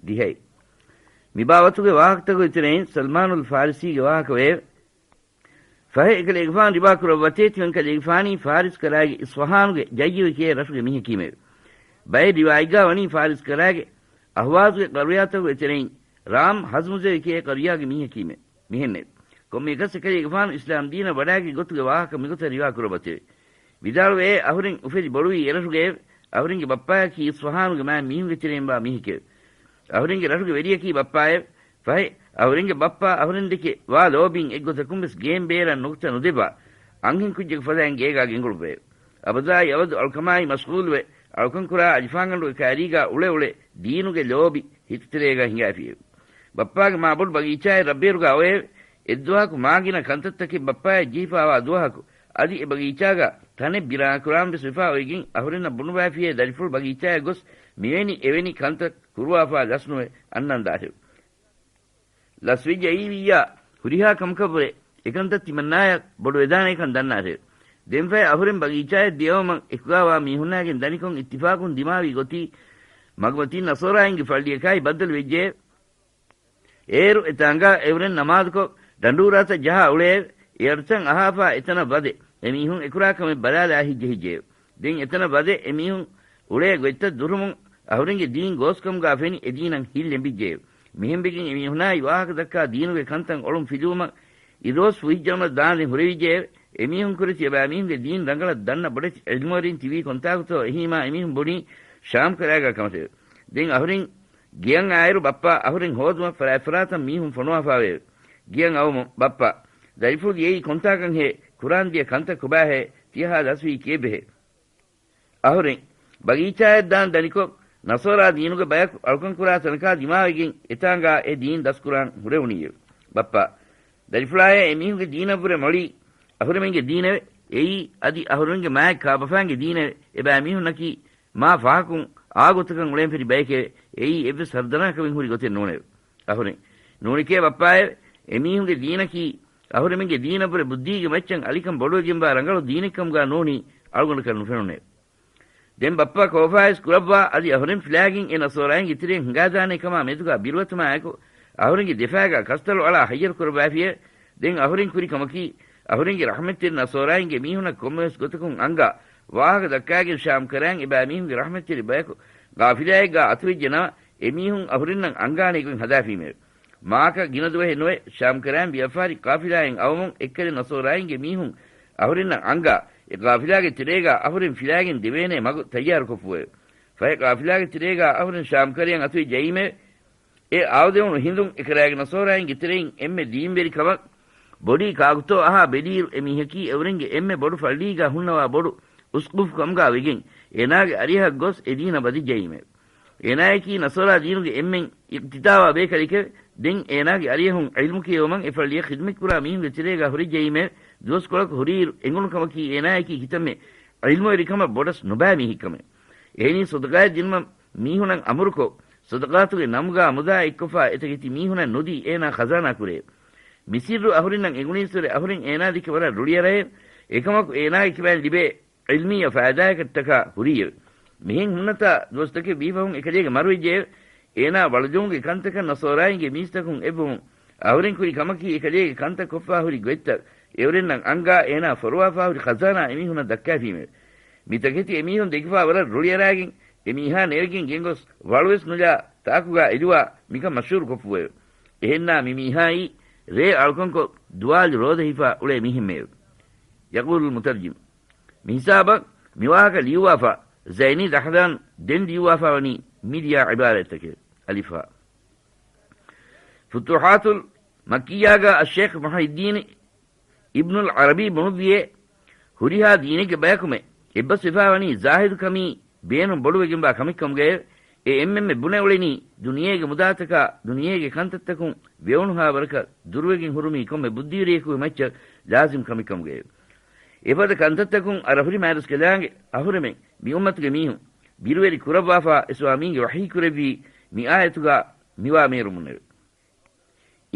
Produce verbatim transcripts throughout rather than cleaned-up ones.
ދިހައެއް. މިބާވަތުގެ ވާހަކަތަކުގެ ތެރެއިން ސަލްމާނުލް ފާރިސީގެ ވާހަކަ ވެއެވެ. ފަހެ އެކަލޭގެފާނު ރިވާ ކުރައްވަތޭ، ތިމަން ކަލޭގެފާނީ ފާރިސް ކަރާގެ އިސްފަހާނުގެ ޖައްޔަވެ ކިޔޭ ރަށުގެ މީހަކީމެވެ. ބައެއް ރިވާޔަތްގާ ވަނީ ފާރިސް ކަރާގެ އަހްވާޒުގެ ޤަރުޔާތަކުގެ ތެރެއިން ރާމް ހަޒްމުޒެވެ ކިޔޭ ޤަރުޔާގެ މީހަކީމެވެ. މިހެންނެވެ. ކޮންމެއަކަސް އެކަލޭގެފާނު އިސްލާމް ދީނަށް ވަޑާގެން ގޮތުގެ ވާހަކަ މިގޮތަށް ރިވާ ކުރައްވަތެވެ. ވިދާޅުވޭ، އަހުރެން އުފެދި ބޮޑުވީ އެރަށުގައެވެ. އަހުރެންގެ ބައްޕާޔަކީ އިސްފަހާނުގެ މާތް މީހުންގެ ތެރެއިންވާ މީހެކެވެ. އަހުރެންގެ ރަށުގެ ވެރިޔަކީ ބައްޕާއެވެ. ފަހެ، އަހުރެންގެ ބައްޕާ އަހުރެންދެކެ ވާ ލޯބިން އެއްގޮތަކުން ވެސް ގޭން ބޭރަށް ނުކުތަ ނުދެއްވާ، އަންހެން ކުއްޖަކު ފަދައިން ގޭގާ ގެންގުޅުއްވައެވެ. އަބަދާއި އަބަދު އަޅުކަމާއި މަޝްޣޫލުވެ، އަޅުކަންކުރާ އަލިފާންގަނޑުގެ ކައިރީގާ އުޅެ އުޅެ ދީނުގެ ލޯބި ހިތުތެރޭގަ ހިނގާފިއެވެ. ބައްޕާގެ މާބޮޑު ބަގީޗާއެއް ރަށްބޭރުގާ އޮވެއެވެ. އެއްދުވަހަކު މާގިނަ ކަންތައްތަކެއް ބައްޕާޔަށް ޖެހިފާވާ ދުވަހަކު، އަދި އެ ބަގީޗާގަ ތަނެއް ބިނާކުރާން ވެސް ވެފާ އޮތްގެން އަހުރެންނަށް ބުނުވާފިޔޭ ދަރިފުޅު ބަގީޗާޔަށް ގޮސް މިވެނި އެވެނި ކަންތައް ކުރުވާފާ ލަސްނުވެ އަންނަން ދާށެވެ. ލަސްވެއްޖައީވިއްޔާ ހުރިހާ ކަމަކަށްވުރެ އެކަންތައް ތިމަންނާޔަށް ބޮޑުވެދާނޭކަން ދަންނާށެވެ. ދެންފަހެ އަހުރެން ބަގީޗާޔަށް ދިޔައުމަށް އެކުގާވާ މީހުންނާގެން ދަނިކޮށް އިއްތިފާޤުން ދިމާވި ގޮތީ މަގުމަތީން ނަޞާރާއިންގެ ފައްޅިއަކާއި ބައްދަލު ވެއްޖެއެވެ. އޭރު އެތާނގާ އެއުރެން ނަމާދުކޮށް ޑަނޑޫރާތައް ޖަހާ އުޅެއެވެ. އެ އަޑުތައް އަހާފާ އެތަނަށް ވަދެ އެމީހުން އެކުރާ ކަމެއް ބަލާލާ ހިތްޖެހިއްޖެއެވެ. ދެން އެތަނަށް ވަދެ އެމީހުން އުޅޭ ގޮތްތައް ދުރުމުން އަހުރެންގެ ދީން ގޯސްކަމުގާ ފެނި އެދީނަށް ހިތް ލެނބިއްޖެއެވެ. މިހެންވެގެން އެމީހުނާއި ވާހަކަ ދައްކާ ދީނުގެ ކަންތައް އޮޅުން ފިލުވުމަށް އިރުއޮއްސް ފުހިއްޖައުމަށް ދާންދެން ހުރެވިއްޖެއެވެ. އެމީހުން ކުރެ ތިޔަބައިމީހުންގެ ދީން ރަނގަޅަށް ދަންނަ ބޮޑެތި ޢިލްމުވެރިން ތިބީ ކޮންތާކުތޯ އެހީމާ އެމީހުން ބުނީ ޝާމް ކަރާގާ ކަމަށެވެ. ދެން އަހުރެން ގެޔަށް އާއިރު ބައްޕާ އަހުރެން ހޯދުމަށް ފަރާތްފަރާތަށް މީހުން ފޮނުވާފާވެއެވެ. ގެޔަށް އައުމުން ބައްޕާ ދަރިފުޅު ދިޔައީ ކޮންތާކަންހޭ؟ ކުރާން ދިޔަ ކަންތައް ކޮބާހޭ؟ ތިޔަހާ ލަސްވީ ކީއްވެހޭ؟ އަހުރެން ބަގީޗާއަށް ދާން ދަނިކޮށް، ނަޞާރާ ދީނުގެ ބަޔަކު އަޅުކަންކުރާ ތަނަކާ ދިމާވެގެން އެތާނގާ އެ ދީން ދަސްކުރާން ހުރެވުނީއެވެ. ބައްޕާ، ދަރިފުޅާއޭ އެމީހުންގެ ދީނަށްވުރެ މޮޅީ އަހުރެމެންގެ ދީނެވެ. އެއީ އަދި އަހުރެންގެ މާތް ކާބަފާންގެ ދީނެވެ. އެބައިމީހުންނަކީ މާ ފަހަކުން އާ ގޮތަކަށް އުޅެންފެށި ބަޔެކެވެ. އެއީ އެއްވެސް ހަރުދަނާކަމެއް ހުރި ގޮތެއް ނޫނެވެ. އަހުރެން، ނޫނެކޭ ބައްޕާއެވެ. އެމީހުންގެ ދީނަކީ އަހުރެމެންގެ ދީނަށްވުރެ ބުއްދީގެ މައްޗަށް އަލިކަން ބޮޑުވެގެންވާ ރަނގަޅު ދީނެއްކަމުގާ ނޫނީ އަޅުގަނޑަކަށް ނުފެނުނެވެ. ދެން ބައްޕާ ކޯފާވެސް ކުރައްވާ އަދި އަހުރެން ފިލާގެން އެ ނަޞާރާއިންގެ ތެރެއިން ހިނގާދާނޭ ކަމާ މެދުގާ ބިރުވަތުމާއެކު އަހުރެންގެ ދެފާގާ ކަސްތަޅު އަޅާ ހައްޔަރު ކުރައްވާފިއެވެ. ދެން އަހުރެން ކުރި ކަމަކީ، އަހުރެންގެ ރަޙްމަތްތެރި ނަޞާރާއިންގެ މީހުނަށް ކޮންމެވެސް ގޮތަކުން އަންގާ، ވާހަކަ ދައްކާގެން ޝާމް ކަރާން އެބައިމީހުންގެ ރަޙްމަތްތެރި ބަޔަކު ޤާފިލާއެއްގާ އަތުވެއްޖެ ނަމަ، އެމީހުން އަހުރެންނަށް އަންގާނޭ ގޮތް ހަދާފީމެވެ. މާކަ ގިނަ ދުވަހެއް ނުވެ، ޝާމް ކަރާން ވިޔަފާރި ޤާފިލާއިން އައުމުން އެއްކަލެ ނަޞާރާއިންގެ މީހުން އަހުރެންނަށް އަންގާ، އެ ޤާފިލާގެ ތެރޭގާ އަހުރެން ފިލާގެން ދެވޭނޭ މަގު ތައްޔާރުކޮށްފުއެވެ. ފަހެ ޤާފިލާގެ ތެރޭގާ އަހުރެން ޝާމް ކަރަޔަށް އަތުވެއްޖައީމެވެ. އެ އާދެވުނު ހިނދުން އެކަރާގެ ނަޞާރާއިންގެ ތެރެއިން އެންމެ ދީންވެރި ކަމަށް ބޮޑީ ކާކުތޯ އަހާ ބެލިއިރު، އެ މީހަކީ އެއުރެންގެ އެންމެ ބޮޑު ފައްޅީގާ ހުންނަވާ ބޮޑު އުސްޤުފު ކަމުގާ ވެގެން، އޭނާގެ އަރިހަށް ގޮސް އެ ދީނަށް ވަދެއްޖައީމެވެ. އޭނާޔަކީ ނަޞާރާ ދީނުގެ އެންމެން އިޤްތިދާވާ ބޭކަލެކެވެ. ދެން އޭނާގެ އަރިހުން ޢިލްމު ކިޔެވުމަށް އެ ފައްޅިއަށް ޚިދުމަތްކުރާ މީހުންގެ ތެރޭގާ ހުރެއްޖައީމެވެ. ދުވަސްކޮޅަކު ހުރިއިރު އެނގުނު ކަމަކީ އޭނާޔަކީ ކިތަންމެ ޢިލްމުވެރިކަމަށް ބޮޑަސް ނުބައި މީހެއްކަމެވެ. އެހެނީ ޞަދަޤާތް ދިނުމަށް މީހުނަށް އަމުރުކޮށް، ޞަދަޤާތުގެ ނަމުގާ މުދާ އެއްކޮށްފާ އެތަކެތި މީހުނަށް ނުދީ އޭނާ ޚަޒާނާ ކުރޭ. މި ސިއްރު އަހުރެންނަށް އެނގުނީއްސުރެ އަހުރެން އޭނާ ދެކެ ވަރަށް ރުޅިއަރައެވެ. އެކަމަކު އޭނާގެ ކިބައިން ލިބޭ ޢިލްމީ ފައިދާއަކަށްޓަކާ ހުރީއެވެ. މިހެން ހުންނަތާ ދުވަސްތަކެއް ވީފަހުން އެކަލޭގެ މަރުވެއްޖެއެވެ. އޭނާ ވަޅުޖެހުމުގެ ކަންތަކަށް ނަޞާރާއިންގެ މީސްތަކުން އެއްވުމުން އަހުރެން ކުރި ކަމަކީ އެކަލޭގެ ކަންތައް ކޮށްފާ ހުރި ގޮތްތައް އެއުރެންނަށް އަންގާ އޭނާ ފޮރުވާފާ ހުރި ޚަޒާނާ އެމީހުންނަށް ދައްކާފީމެވެ. މިތަކެތި އެމީހުން ދެކިފާ ވަރަށް ރުޅިއަރާގެން އެމީހާ ނެރެގެން ގެންގޮސް ވަޅުވެސް ނުލާ ތާކުގާ އެލުވާ މިކަން މަޝްހޫރު ކޮށްފުއެވެ. އެހެންނާ މި މީހާއީ ރޭ އަޅުކަންކޮށް ދުވާލު ރޯދަ ހިފާ އުޅޭ މީހެއްމެވެ. ޔަޤޫލުލް މުތަރްޖިމް. މި ހިސާބަށް މިވާހަކަ ލިޔުއްވާފާ، ޒައިނީ ދަހްލާން ދެން ލިޔުއްވާފާ ވަނީ މި ލިޔާ ޢިބާރާތްތަކެވެ. އަލިފާ. ފުތޫޙާތުލް މައްކިއްޔާގާ އައްޝައިޚް މުޙިއްދީން އިބްނުލް ޢަރަބީ ބުނުއްވިއޭ، ހުރިހާ ދީނެއްގެ ބަޔަކުމެ އެއްބަސްވެފާވަނީ ޒާހިދުކަމީ ބޭނުން ބޮޑުވެގެންވާ ކަމެއްކަމުގައެވެ. އެ އެންމެންމެ ބުނެ އުޅެނީ ދުނިޔޭގެ މުދާތަކާ ދުނިޔޭގެ ކަންތައްތަކުން ވެވުނުހާވަރަކަށް ދުރުވެގެން ހުރުމީ ކޮންމެ ބުއްދީވެރިޔަކުގެ މައްޗަށް ލާޒިމް ކަމެއްކަމުގައެވެ. އެފަދަ ކަންތައްތަކުން އަރަހުރި މާތްރަސްކަލާނގެ އަހުރެމެން މި އުއްމަތުގެ މީހުން ބިރުވެރި ކުރައްވާފާ އިސްވާމީންގެ ވަޙީކުރެއްވީ މި އާޔަތުގާ މިވާ މޭރުމުންނެވެ.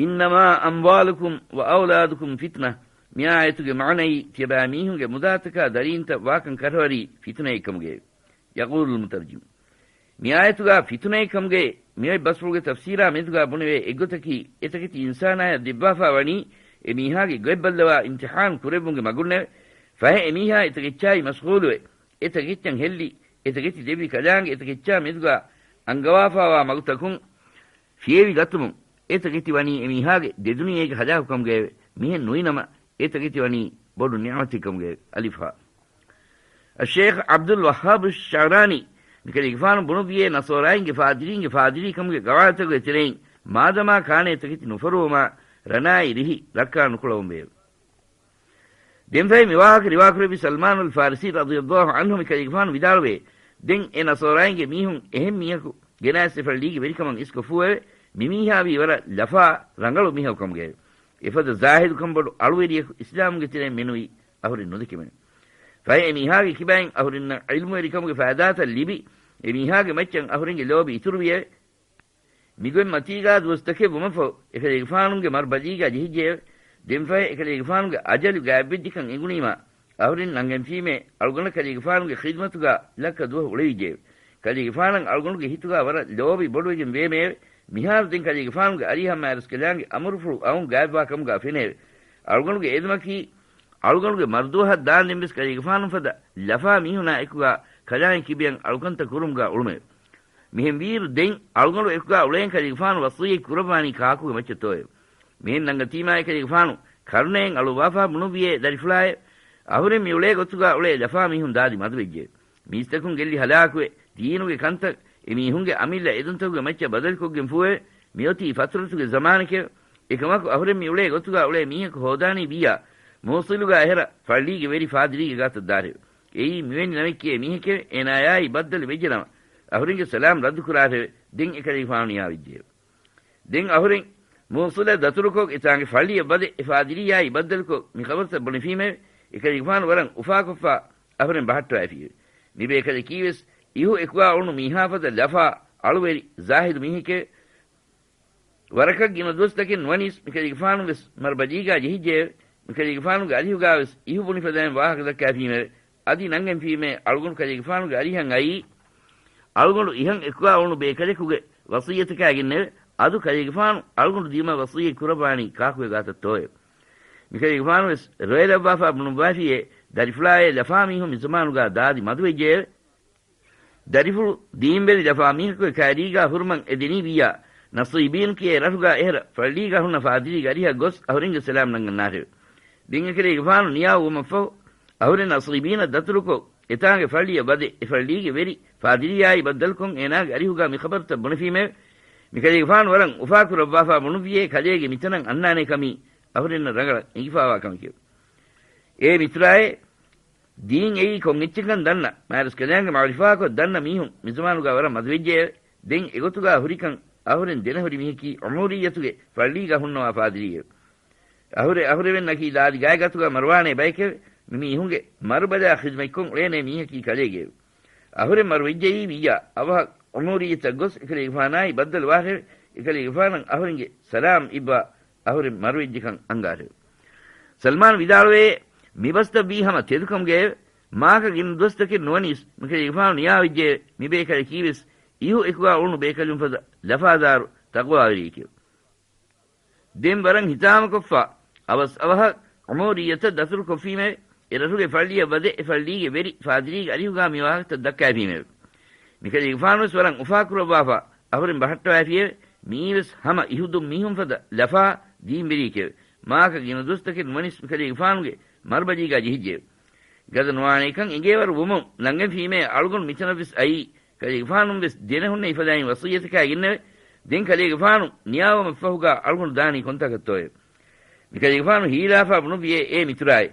إنما أموالكم وأولادكم فتنة. މި އާޔަތުގެ މާނައީ ތިޔަބައިމީހުންގެ މުދާތަކާ ދަރީންތައް ވާކަން ކަށަވަރީ ފިތުނައެއްކަމުގައެވެ. ޔަޤޫލުލް މުތަރްޖިމް. މި އާޔަތުގާ ފިތުނައެއްކަމުގެ މިއޮތް ބަސްފުޅުގެ ތަފްސީރާ މެދުގާ ބުނެވޭ އެއްގޮތަކީ، އެތަކެތި އިންސާނާޔަށް ދެއްވާފާ ވަނީ އެ މީހާގެ ގޮތް ބައްލަވާ އިމްތިޙާން ކުރެއްވުމުގެ މަގުންނެވެ. ފަހެ އެ މީހާ އެތަކެއްޗާއި މަޝްޣޫލުވެ، އެތަކެއްޗަށް ހެއްލި، އެތަކެތި ދެއްވި ކަލާނގެ އެތަކެއްޗާ މެދުގާ އަންގަވާފާވާ މަގުތަކުން ފިޔެވި ގަތުމުން، އެތަކެތި ވަނީ އެ މީހާގެ ދެދުނިޔޭގެ ހަލާކު ކަމުގައެވެ. މިހެން ނުވިނަމަ، އެތަކެތި ވަނީ ބޮޑު ނިޢުމަތެއް ކަމުގައެވެ. އަލިފް ހާ. އައްޝޭޚް ޢަބްދުލް ވައްހާބު ޝަޢުރާނީ މިކަލޭގެފާނު ބުނުއްވިޔޭ، ނަޞާރާއިންގެ ފާދިރީންގެ ފާދިރީ ކަމުގެ ގަވާއިދުތަކުގެ ތެރެއިން މާދަމާ ކާނޭ އެތަކެތި ނުފޮރުވުމާ ރަނާއި ރިހި ރައްކާ ނުކުޅަވަންވެއެވެ. ދެންފަހެ މި ވާހަކަ ރިވާކުރެއްވި ސަލްމާނުލް ފާރިސީ ރަޟިޔަﷲ ޢަންހު މިކަލޭގެފާނު ވިދާޅުވޭ، ދެން އެ ނަޞާރާއިންގެ މީހުން އެހެން މީހަކު ގެނައަސް އެ ފައްޅީގެ ވެރިކަމަށް އިސްކޮށްފޫއެވެ. މި މީހާވީ ވަރަށް ލަފާ ރަނގަޅު މީހަކު ކަމުގައެވެ. އެފަދަ ޒާހިދުކަން ބޮޑު އަޅުވެރިޔަކު އިސްލާމުގެ ތެރެއިން މެނުވީ އަހުރެން ނުދެކެމެނެ. ފަހެ އެ މީހާގެ ކިބައިން އަހުރެންނަށް ޢިލްމުވެރިކަމުގެ ފައިދާތައް ލިބި، އެ މީހާގެ މައްޗަށް އަހުރެންގެ ލޯބި އިތުރުވިއެވެ. މިގޮތް މަތީގާ ދުވަސްތަކެއް ވުމަށްފަހު، އެކަލޭގެފާނުގެ މަރުބަލީގާ ޖެހިއްޖެއެވެ. ދެންފަހެ އެކަލޭގެފާނުގެ އަޖަލު ގާތްވެއްޖެކަން އެނގުނީމާ، އަހުރެން ނަންގަންފީމޭ އަޅުގަނޑަށް ކަލޭގެފާނުގެ ޚިދްމަތުގާ ލައްކަ ދުވަހު އުޅެވިއްޖެއެވެ. ކަލޭގެފާނަށް އަޅުގަނޑުގެ ހިތުގާ ވަރަށް ލޯބި ބޮޑުވެގެން ވޭމެއެވެ. މިހާރު ދެން ކަލޭގެފާނުގެ އަރިހަށް މާތްރަސްކަލާނގެ އަމުރުފުޅު އައުން ގާތްވާ ކަމުގާ ފެނެއެވެ. އަޅުގަނޑުގެ އެދުމަކީ، އަޅުގަނޑުގެ މަރުދުވަހަށް ދާންދެން ވެސް ކަލޭގެފާނު ފަދަ ލަފާ މީހުނާ އެކުގާ ކަލާނގެ ކިބައިން އަޅުކަންތައް ކުރުމުގާ އުޅުމެވެ. މިހެން ވީއިރު ދެން އަޅުގަނޑު އެކުގާ އުޅޭން ކަލޭގެފާނު ވަޞިއްޔަތް ކުރައްވާނީ ކާކުގެ މައްޗަށްތޯއެވެ؟ މިހެން ނަންގަތީމާ އެކަލޭގެފާނު ކަރުނައިން އަޅުއްވާފާ ބުނުއްވިއޭ ދަރިފުޅާއެވެ. އަހުރެން މި އުޅޭ ގޮތުގާ އުޅޭ ލަފާ މީހުން ދާދި މަދުވެއްޖެ. މީސްތަކުން ގެއްލި ހަލާކުވެ، ދީނުގެ ކަންތައް އެ މީހުންގެ އަމިއްލަ އެދުންތަކުގެ މައްޗަށް ބަދަލުކޮށްގެން ފޫއެވެ. މިއޮތީ ފަތުރަތުގެ ޒަމާނެކެވެ. އެކަމަކު އަހުރެން މި އުޅޭ ގޮތުގާ އުޅޭ މީހަކު ހޯދާނީ ވިއްޔާ، މޫޞިލުގާ އެހެރަ ފައްޅީގެ ވެރި ފާދިރީގެ ގާތަށް ދާށެވެ. އެއީ މިވެނި ނަމެއް ކިޔޭ މީހެކެވެ. އޭނާޔާއި ބައްދަލު ވެއްޖެނަމަ، އަހުރެންގެ ސަލާމް ރައްދު ކުރާށެވެ. ދެން އެކަލޭގެފާނު ނިޔާވެއްޖެއެވެ. ދެން އަހުރެން މޫޞިލަށް ދަތުރުކޮށް، އެތާނގެ ފައްޅިއަށް ވަދެ އެ ފާދިރީއާއި ބައްދަލުކޮށް، މި ޚަބަރުތައް ބުނެފީމެވެ. އެކަލޭގެފާނު ވަރަށް އުފާކޮށްފާ އަހުރެން ބަހައްޓަވައިފިއެވެ. މި ބޭކަލަކީވެސް އިހު އެކުގާ އުޅުނު މީހާ ފަދަ ލަފާ އަޅުވެރި ޒާހިދު މީހެކެވެ. ވަރަކަށް ގިނަ ދުވަސްތަކެއް ނުވަނީސް މިކަލޭގެފާނު ވެސް މަރުބަލީގާ ޖެހިއްޖެއެވެ. މިކަލޭގެފާނުގެ އަރިހުގާވެސް އިހު ބުނިފަދައިން ވާހަކަ ދައްކާފީމެވެ. އަދި ނަންގަންފީމޭ އަޅުގަނޑު ކަލޭގެފާނުގެ އަރިހަށް އައީ، އަޅުގަނޑު އިހަށް އެކުގާ އުޅުނު ބޭކަލަކުގެ ވަޞިއްޔަތަކާގެންނެވެ. އަދު ކަލޭގެފާނު އަޅުގަނޑު ދިޔުމަށް ވަޞިއްޔަތް ކުރައްވާނީ ކާކުގެ ގާތަށްތޯއެވެ؟ މިކަލޭގެފާނު ވެސް ރޮއެލައްވާފާ ބުނުއްވާފިއޭ، ދަރިފުޅާއޭ ލަފާ މީހުން މި ޒަމާނުގާ ދާދި މަދުވެއްޖެއެވެ. ދަރިފުޅު ދީންވެރި ލަފާ މީހަކުގެ ކައިރީގާ ހުރުމަށް އެދެނީ ވިއްޔާ، ނަޞީބީން ކިޔޭ ރަށުގާ އެހެރަ ފައްޅީގާ ހުންނަ ފާދިރީގެ އަރިހަށް ގޮސް އަހުރެންގެ ސަލާމް ނަންގަންނާށެވެ. ދެން އެކަލޭގެފާނު ނިޔާވުމަށްފަހު، އަހުރެން ނަޞީބީނަށް ދަތުރުކޮށް، އެތާނގެ ފައްޅިއަށް ވަދެ، އެ ފައްޅީގެ ވެރި ފާދިރީއާއި ބައްދަލުކޮށް އޭނާގެ އަރިހުގާ މި ޚަބަރުތައް ބުނެފީމެވެ. މިކަލޭގެފާނު ވަރަށް އުފާކުރައްވާފާ ބުނުއްވިއޭ، ކަލޭގެ މިތަނަށް އަންނާނޭ ކަމީ އަހުރެންނަށް ރަނގަޅަށް އެނގިފާވާ ކަމެކެވެ. އޭ މިތުރާއޭ، ދީން އެއީ ކޮން އެއްޗެއްކަން ދަންނަ، މާތްރަސްކަލާނގެ މަޢުރިފާކޮށް ދަންނަ މީހުން މިޒަމާނުގާ ވަރަށް މަދުވެއްޖެއެވެ. ދެން އެގޮތުގާ ހުރިކަން އަހުރެން ދެނެހުރި މީހަކީ ޢުމޫރިއްޔަތުގެ ފައްޅީގާ ހުންނަވާ ފާދިރީއެވެ. އަހުރެ އަހުރެމެންނަކީ ދާދި ގާތްގާތުގާ މަރުވާނޭ ބައެކެވެ. މި މީހުންގެ މަރުބަލާ ޚިދުމަތްކޮށް އުޅޭނޭ މީހަކީ ކަލޭގެއެވެ. އަހުރެން މަރުވެއްޖައީ ވިއްޔާ، އަވަހަށް ޢުމޫރިއްޔަތަށް ގޮސް އެކަލޭގެފާނާއި ބައްދަލުވާށެވެ. އެކަލޭގެފާނަށް އަހުރެންގެ ސަލާމް އިއްވާ އަހުރެން މަރުވެއްޖެކަން އަންގާށެވެ. ސަލްމާން ވިދާޅުވޭ، މިބަސްތައް ވީ ހަމަ ތެދުކަމުގައެވެ. މާކަ ގިނަ ދުވަސްތަކެއް ނުވަނީސް، މިކަލޭގެފާނު ނިޔާވެއްޖެއެވެ. މިބޭކަލަކީވެސް އިހު އެކުގާ އުޅުނު ބޭކަލުން ފަދަ ލަފާދާރު ތަޤްވާވެރިއެކެވެ. ދެން ވަރަށް ހިތާމަކޮށްފާ، އަވަސް އަވަހަށް ޢުމޫރިއްޔަތަށް ދަތުރުކޮށްފީމެވެ. އެ ރަށުގެ ފައްޅިއަށް ވަދެ، އެ ފައްޅީގެ ވެރި ފާދިރީގެ އަރިހުގާ މި ވާހަކަތައް ދައްކާފީމެވެ. މިކަލޭގެފާނުވެސް ވަރަށް އުފާކުރައްވާފާ، އަހުރެން ބަހައްޓަވައިފިއެވެ. މިއީވެސް ހަމަ އިހުދުން މީހުން ފަދަ ލަފާ ދީންވެރިއެކެވެ. މާކަ ގިނަ ދުވަސްތަކެއް ނުވަނީސް މިކަލޭގެފާނުގެ މަރުބަލީގާ ޖެހިއްޖެއެވެ. ގަދަ ނުވާނޭކަން އެނގޭވަރު ވުމުން ނަންގަންފީމޭ އަޅުގަނޑު މިތަނަށްވެސް އައީ، ކަލޭގެފާނުންވެސް ދެނެހުންނެވި ފަދައިން ވަޞިއްޔަތަކާގެންނެވެ. ދެން ކަލޭގެފާނު ނިޔާވުމަށްފަހުގާ އަޅުގަނޑު ދާނީ ކޮންތާކަށްތޯއެވެ؟ މިކަލޭގެފާނު ހީލާފާ ބުނުއްވިއޭ، އޭ މިތުރާއޭ،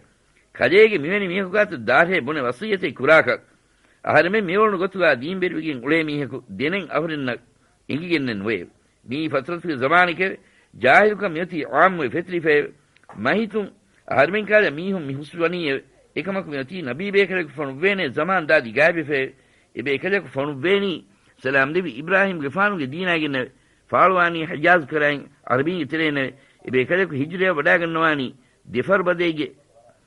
ކަލޭގެ މިވެނި މީހަކު ގާތަށް ދާށޭ ބުނެ ވަޞިއްޔަތެއް ކުރާކަށް. އަހަރެމެން މިއުޅުނު ގޮތުގާ ދީންވެރިވެގެން އުޅޭ މީހަކު ދެނެއް އަހުރެންނަށް އެނގިގެންނެއް ނުވެއެވެ. މިއީ ފަތުރަތުގެ ޒަމާނެކެވެ. ޖާހިލުކަން މިއޮތީ ޢާއްމުވެ ފެތުރިފައެވެ. މަހިތުން އަހަރެމެން ކާލަ މީހުން މި ހުސްވަނީއެވެ. އެކަމަކު މިއޮތީ ނަބީބޭކަލަކު ފޮނުއްވޭނޭ ޒަމާން ދާދި ގާތްވެފައެވެ. އެބޭކަލަކު ފޮނުއްވޭނީ ސަލާމް ދެއްވި އިބްރާހީމްގެފާނުގެ ދީނާގެންނެވެ. ފާޅުވާނީ ޙިޖާޒު ކަރައިން ޢަރަބީންގެ ތެރޭންނެވެ. އެބޭކަލަކު ހިޖުރަޔަށް ވަޑާގަންނަވާނީ ދެފަރުބަދައިގެ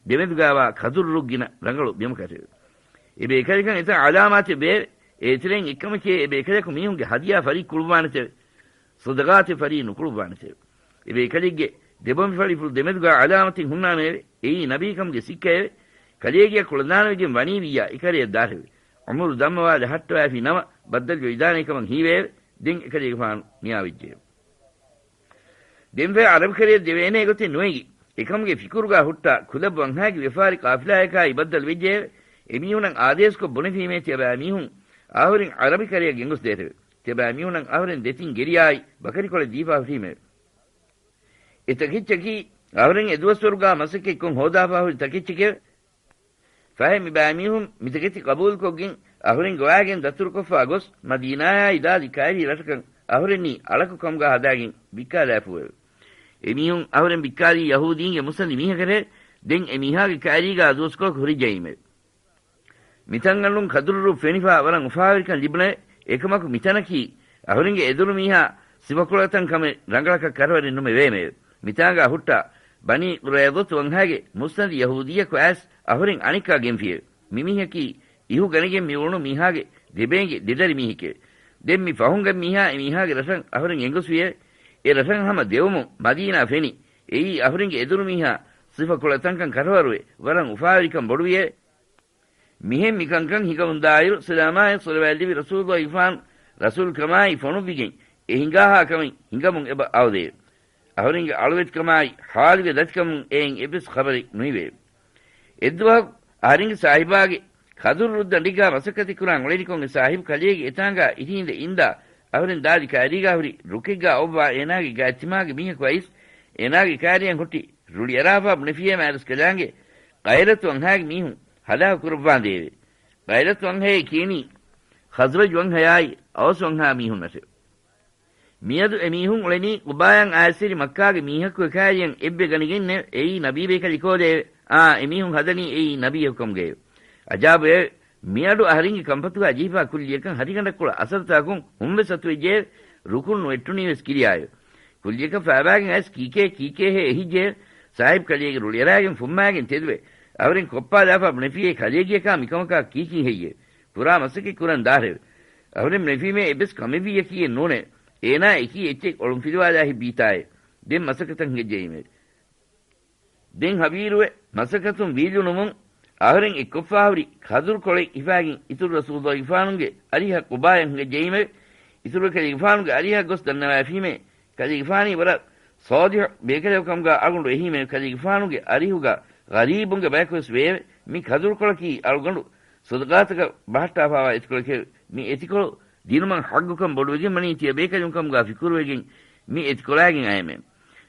ދެމެދުގާވާ ކަދުރުރުއް ގިނަ ރަނގަޅު ބިމަކަށެވެ. އެބޭކަލަކަށް އެތައް ޢަލާމާތެއް ވެއެވެ. އޭތެރެއިން އެއްކަމަކޭ، އެބޭކަލަކު މީހުންގެ ހަދިޔާ ފަރިއްކުޅުއްވާނެތެވެ. ޞަދަޤާތެއް ފަރިއް ނުކުޅުއްވާނެތެވެ. އެބޭކަލެއްގެ ދެބަނބިފަޅިފުޅު ދެމެދުގާ ޢަލާމަތެއް ހުންނާނެއެވެ. އެއީ ނަބީކަމުގެ ސިއްކައެވެ. ކަލޭގެއަށް ކުޅަދާނަވެގެން ވަނީ ވިއްޔާ އެކަލެއަށް ދާށެވެ. ޢުމުރު ދަންމަވާލަ ހައްޓަވައިފި ނަމަ ބައްދަލުވެވިދާނޭ ކަމަށް ހީވެއެވެ. ދެން އެކަލޭގެފާނު ނިޔާވެއްޖެއެވެ. ދެންފައި ޢަރަބިކަރަޔަށް ދެވޭނޭ ގޮތެއް ނުއެނގި، އެކަމުގެ ފިކުރުގާ ހުއްޓާ، ކުލަބް ވަންހާގެ ވިޔަފާރި ޤާފިލާޔަކާއި ބައްދަލު ވެއްޖެއެވެ. އެމީހުނަށް އާދޭސްކޮށް ބުނެފީމޭ، ތިޔަބައި މީހުން އަހުރެން ޢަރަބިކަރަޔަށް ގެންގޮސްދޭށެވެ. ތިޔަބައި މީހުނަށް އަހުރެން ދެތިން ގެރިޔާއި ބަކަރިކޮޅެއް ދީފާ ހުށީމެވެ. އެ ތަކެއްޗަކީ، އަހުރެން އެ ދުވަސްވަރުގާ މަސައްކަތްކޮށް ހޯދާފާ ހުރި ތަކެއްޗެކެވެ. ފަހެ މިބައިމީހުން މިތަކެތި ޤަބޫލުކޮށްގެން، އަހުރެން ގޮވާގެން ދަތުރުކޮށްފާ ގޮސް، މަދީނާއާއި ދާދި ކައިރި ރަށަކަށް އަހުރެންނީ އަޅަކު ކަމުގާ ހަދާގެން ވިއްކާލާފޫއެވެ. އެމީހުން އަހުރެން ވިއްކާލީ ޔަހޫދީންގެ މުއްސަނދި މީހަކަށެވެ. ދެން އެ މީހާގެ ކައިރީގާ ދުވަސްކޮޅަކު ހުރެއްޖައީމެވެ. މިތަންގަނޑުން ކަދުރު ރުއް ފެނިފާ ވަރަށް އުފާވެރިކަން ލިބުނެވެ. އެކަމަކު މިތަނަކީ އަހުރެންގެ އެދުރުމީހާ ސިފަކޮޅަށް ތަން ކަމެއް ރަނގަޅަކަށް ކަރަވަރެއް ނުމެ ވޭމެވެ. މިތާނގާ ހުއްޓާ ބަނީ ޤުރައިޟަތު ވަންހާގެ މުއްސަނދި ޔަހޫދީއަކު އައިސް އަހުރެން އަނެއްކާ ގެންފިއެވެ. މިމީހަކީ އިހު ގަނެގެން މި އުޅުނު މީހާގެ ދެބޭންގެ ދެދަރި މީހެކެވެ. ދެން މި ފަހުން ގަތް މީހާ އެ މީހާގެ ރަށަށް އަހުރެން ގެންގޮސްފިއެވެ. އެ ރަށަށް ހަމަ ދެވުމުން މަދީނާ ފެނި، އެއީ އަހުރެންގެ އެދުރުމީހާ ސިފަކޮޅަށް ތަންކަން ކަށަވަރުވެ، ވަރަށް އުފާވެރިކަން ބޮޑުވިއެވެ. މިހެން މިކަންކަން ހިނގަމުންދާއިރު، ސަލާމާއި ޞަލަވާތްލެއްވި ރަސޫލުއްލާހިފާން ރަސޫލުކަމާއި ފޮނުއްވިގެން އެ ހިނގާހާ ކަމެއް ހިނގަމުން އެބަ އައުދެއެވެ. އަހުރެންގެ އަޅުވެތިކަމާއި ޙާލުގެ ދަތިކަމުން އެއިން އެއްވެސް ޚަބަރެއް ނުއިވެއެވެ. އެއްދުވަހަކު އަހަރެންގެ ސާހިބާގެ ކަދުރު ރުއްދަނޑިގާ މަސައްކަތެއް ކުރާން އުޅެނިކޮށް އެ ސާހިބު ކަލޭގެ އެތާނގާ އިށީނދެ އިންދާ، އަހުރެން ދާދި ކައިރީގާ ހުރި ރުކެއްގާ އޮއްވާ އޭނާގެ ގާތްތިމާގެ މީހަކު އައިސް އޭނާގެ ކައިރިއަށް ހުއްޓި ރުޅިއަރާފާ ބުނެފިއޭ މާތްރަސްކަލާނގެ ޤައިލަތު ވަންހާގެ މީހުން ހަލާކު ކުރައްވާނދޭވެ. ޤައިލަތު ވަންހައޭ ކިޔެނީ ޚަޒްރަޖް ވަންހަޔާއި އައުސް ވަންހާ މީހުންނަށެވެ. މިއަދު އެ މީހުން އުޅެނީ ޤުބާޔަށް އައިސްހިރި މައްކާގެ މީހަކުގެ ކައިރިއަށް އެއްވެ ގަނެގެންނެވެ. އެއީ ނަބީބޭކަލެކޯދޭވެ؟ އާ، އެ މީހުން ހަދަނީ އެއީ ނަބީއަކު ކަމުގައެވެ. އަޖާބުއެވެ. މިއަޑު އަހަރެންގެ ކަންފަތުގާ ޖެހިފާ ކުއްލިއަކަށް ހަށިގަނޑަށްކުޅަ އަސަރުތަކުން ހުންވެސް އަތުވެއްޖެއެވެ. ރުކުން ނުވެއްޓުނީވެސް ކިރިޔާއެވެ. ކުއްލިއަކަށް ފައިބާގެން އައިސް ކީކޭ ކީކޭހޭ އެހިއްޖެއެވެ. ސާހިބު ކަލޭގެ ރުޅިއަރާގެން ފުއްމާގެން ތެދުވެ، އަހުރެން ކޮއްޕާލާފާ ބުނެފިއޭ ކަލޭގެއަކާ މިކަމަކާ ކީކީ ހެއްޔެވެ؟ ކުރާ މަސައްކަތް ކުރަން ދާށެވެ. އަހުރެން ބުނެފީމޭ އެއްވެސް ކަމެއްވިއްޔަކީއެއް ނޫނެވެ. އޭނާ އެކީ އެއްޗެއް އޮޅުންފިލުވާލާ ހިތް ބީތާއެވެ. ދެން މަސައްކަތަށް ހިނގައްޖައީމެވެ. ދެން ހަވީރުވެ، މަސައްކަތުން ވީއްލުނުމުން އަހުރެން އެއްކޮށްފާ ހުރި ކަދުރުކޮޅެއް ހިފާގެން އިތުރު ރަސޫލުއްލާހިފާނުގެ އަރިހަށް ޤުބާޔަށް ހިނގައްޖައީމެވެ. އިތުރު ކަލޭގެފާނުގެ އަރިހަށް ގޮސް ދަންނަވައިފީމޭ، ކަލޭގެފާނީ ވަރަށް ޞާލިޙު ބޭކަލެއް ކަމުގާ އަޅުގަނޑު އެހީމެވެ. ކަލޭގެފާނުގެ އަރިހުގާ ޣަރީބުންގެ ބަޔަކުވެސް ވެއެވެ. މި ކަދުރުކޮޅަކީ އަޅުގަނޑު ޞަދަޤާތަކަށް ބަހައްޓާފާވާ އެތިކޮޅެކެވެ. މި އެތިކޮޅު ދިނުމަށް ޙައްޤުކަން ބޮޑުވެގެން ވަނީ ތިޔަބޭކަލުން ކަމުގާ ފިކުރުވެގެން މި އެތިކޮޅާގެން އައީމެވެ.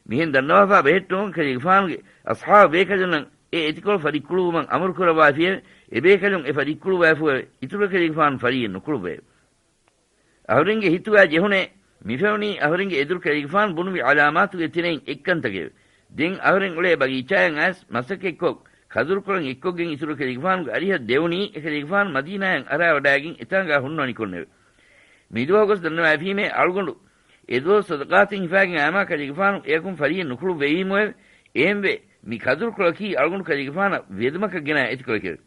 މިހެން ދަންނަވާފާ ބެހެއްޓުމުން ކަލޭގެފާނުގެ އަޞްޙާބު ބޭކަލުންނަށް އެ އެތިކޮޅު ފަރިއްކުޅުއްވުމަށް އަމުރު ކުރައްވާފިއެވެ. އެބޭކަލުން އެ ފަރިއްކުޅުއްވައިފޫއެވެ. އިތުރު ކަލޭގެފާނު ފަރިއެއް ނުކުޅުއްވައެވެ. އަހުރެންގެ ހިތުގާ ޖެހުނޭ، މިފެނުނީ އަހުރެންގެ އެދުރު ކަލޭގެފާނު ބުނުވި ޢަލާމާތުގެ ތެރެއިން އެއްކަންތަކެވެ. ދެން އަހުރެން އުޅޭ ބަގީޗާއަށް އައިސް މަސައްކަތްކޮށް، ކަދުރުކޮޅަށް އެއްކޮށްގެން އިތުރު ކަލޭގެފާނުގެ އަރިހަށް ދެވުނީ، އެކަލޭގެފާނު މަދީނާއަށް އަރާވަޑާގެން އެތާނގާ ހުންނަވަނިކޮށްނެވެ. މިދުވަހު ގޮސް ދަންނަވައިފީމޭ އަޅުގަނޑު އެދުވަހު ޞަދަޤާތެއް ހިފާގެން އައީމާ ކަލޭގެފާނު އެއަކުން ފަރިއެއް ނުކުޅުއްވެވީމުއެވެ. އެހެންވެ، މި ކަދުރުކޮޅަކީ އަޅުގަނޑު ކަލޭގެފާނަށް ވެދުމަކަށް ގެނާ އެތިކޮޅެކެވެ.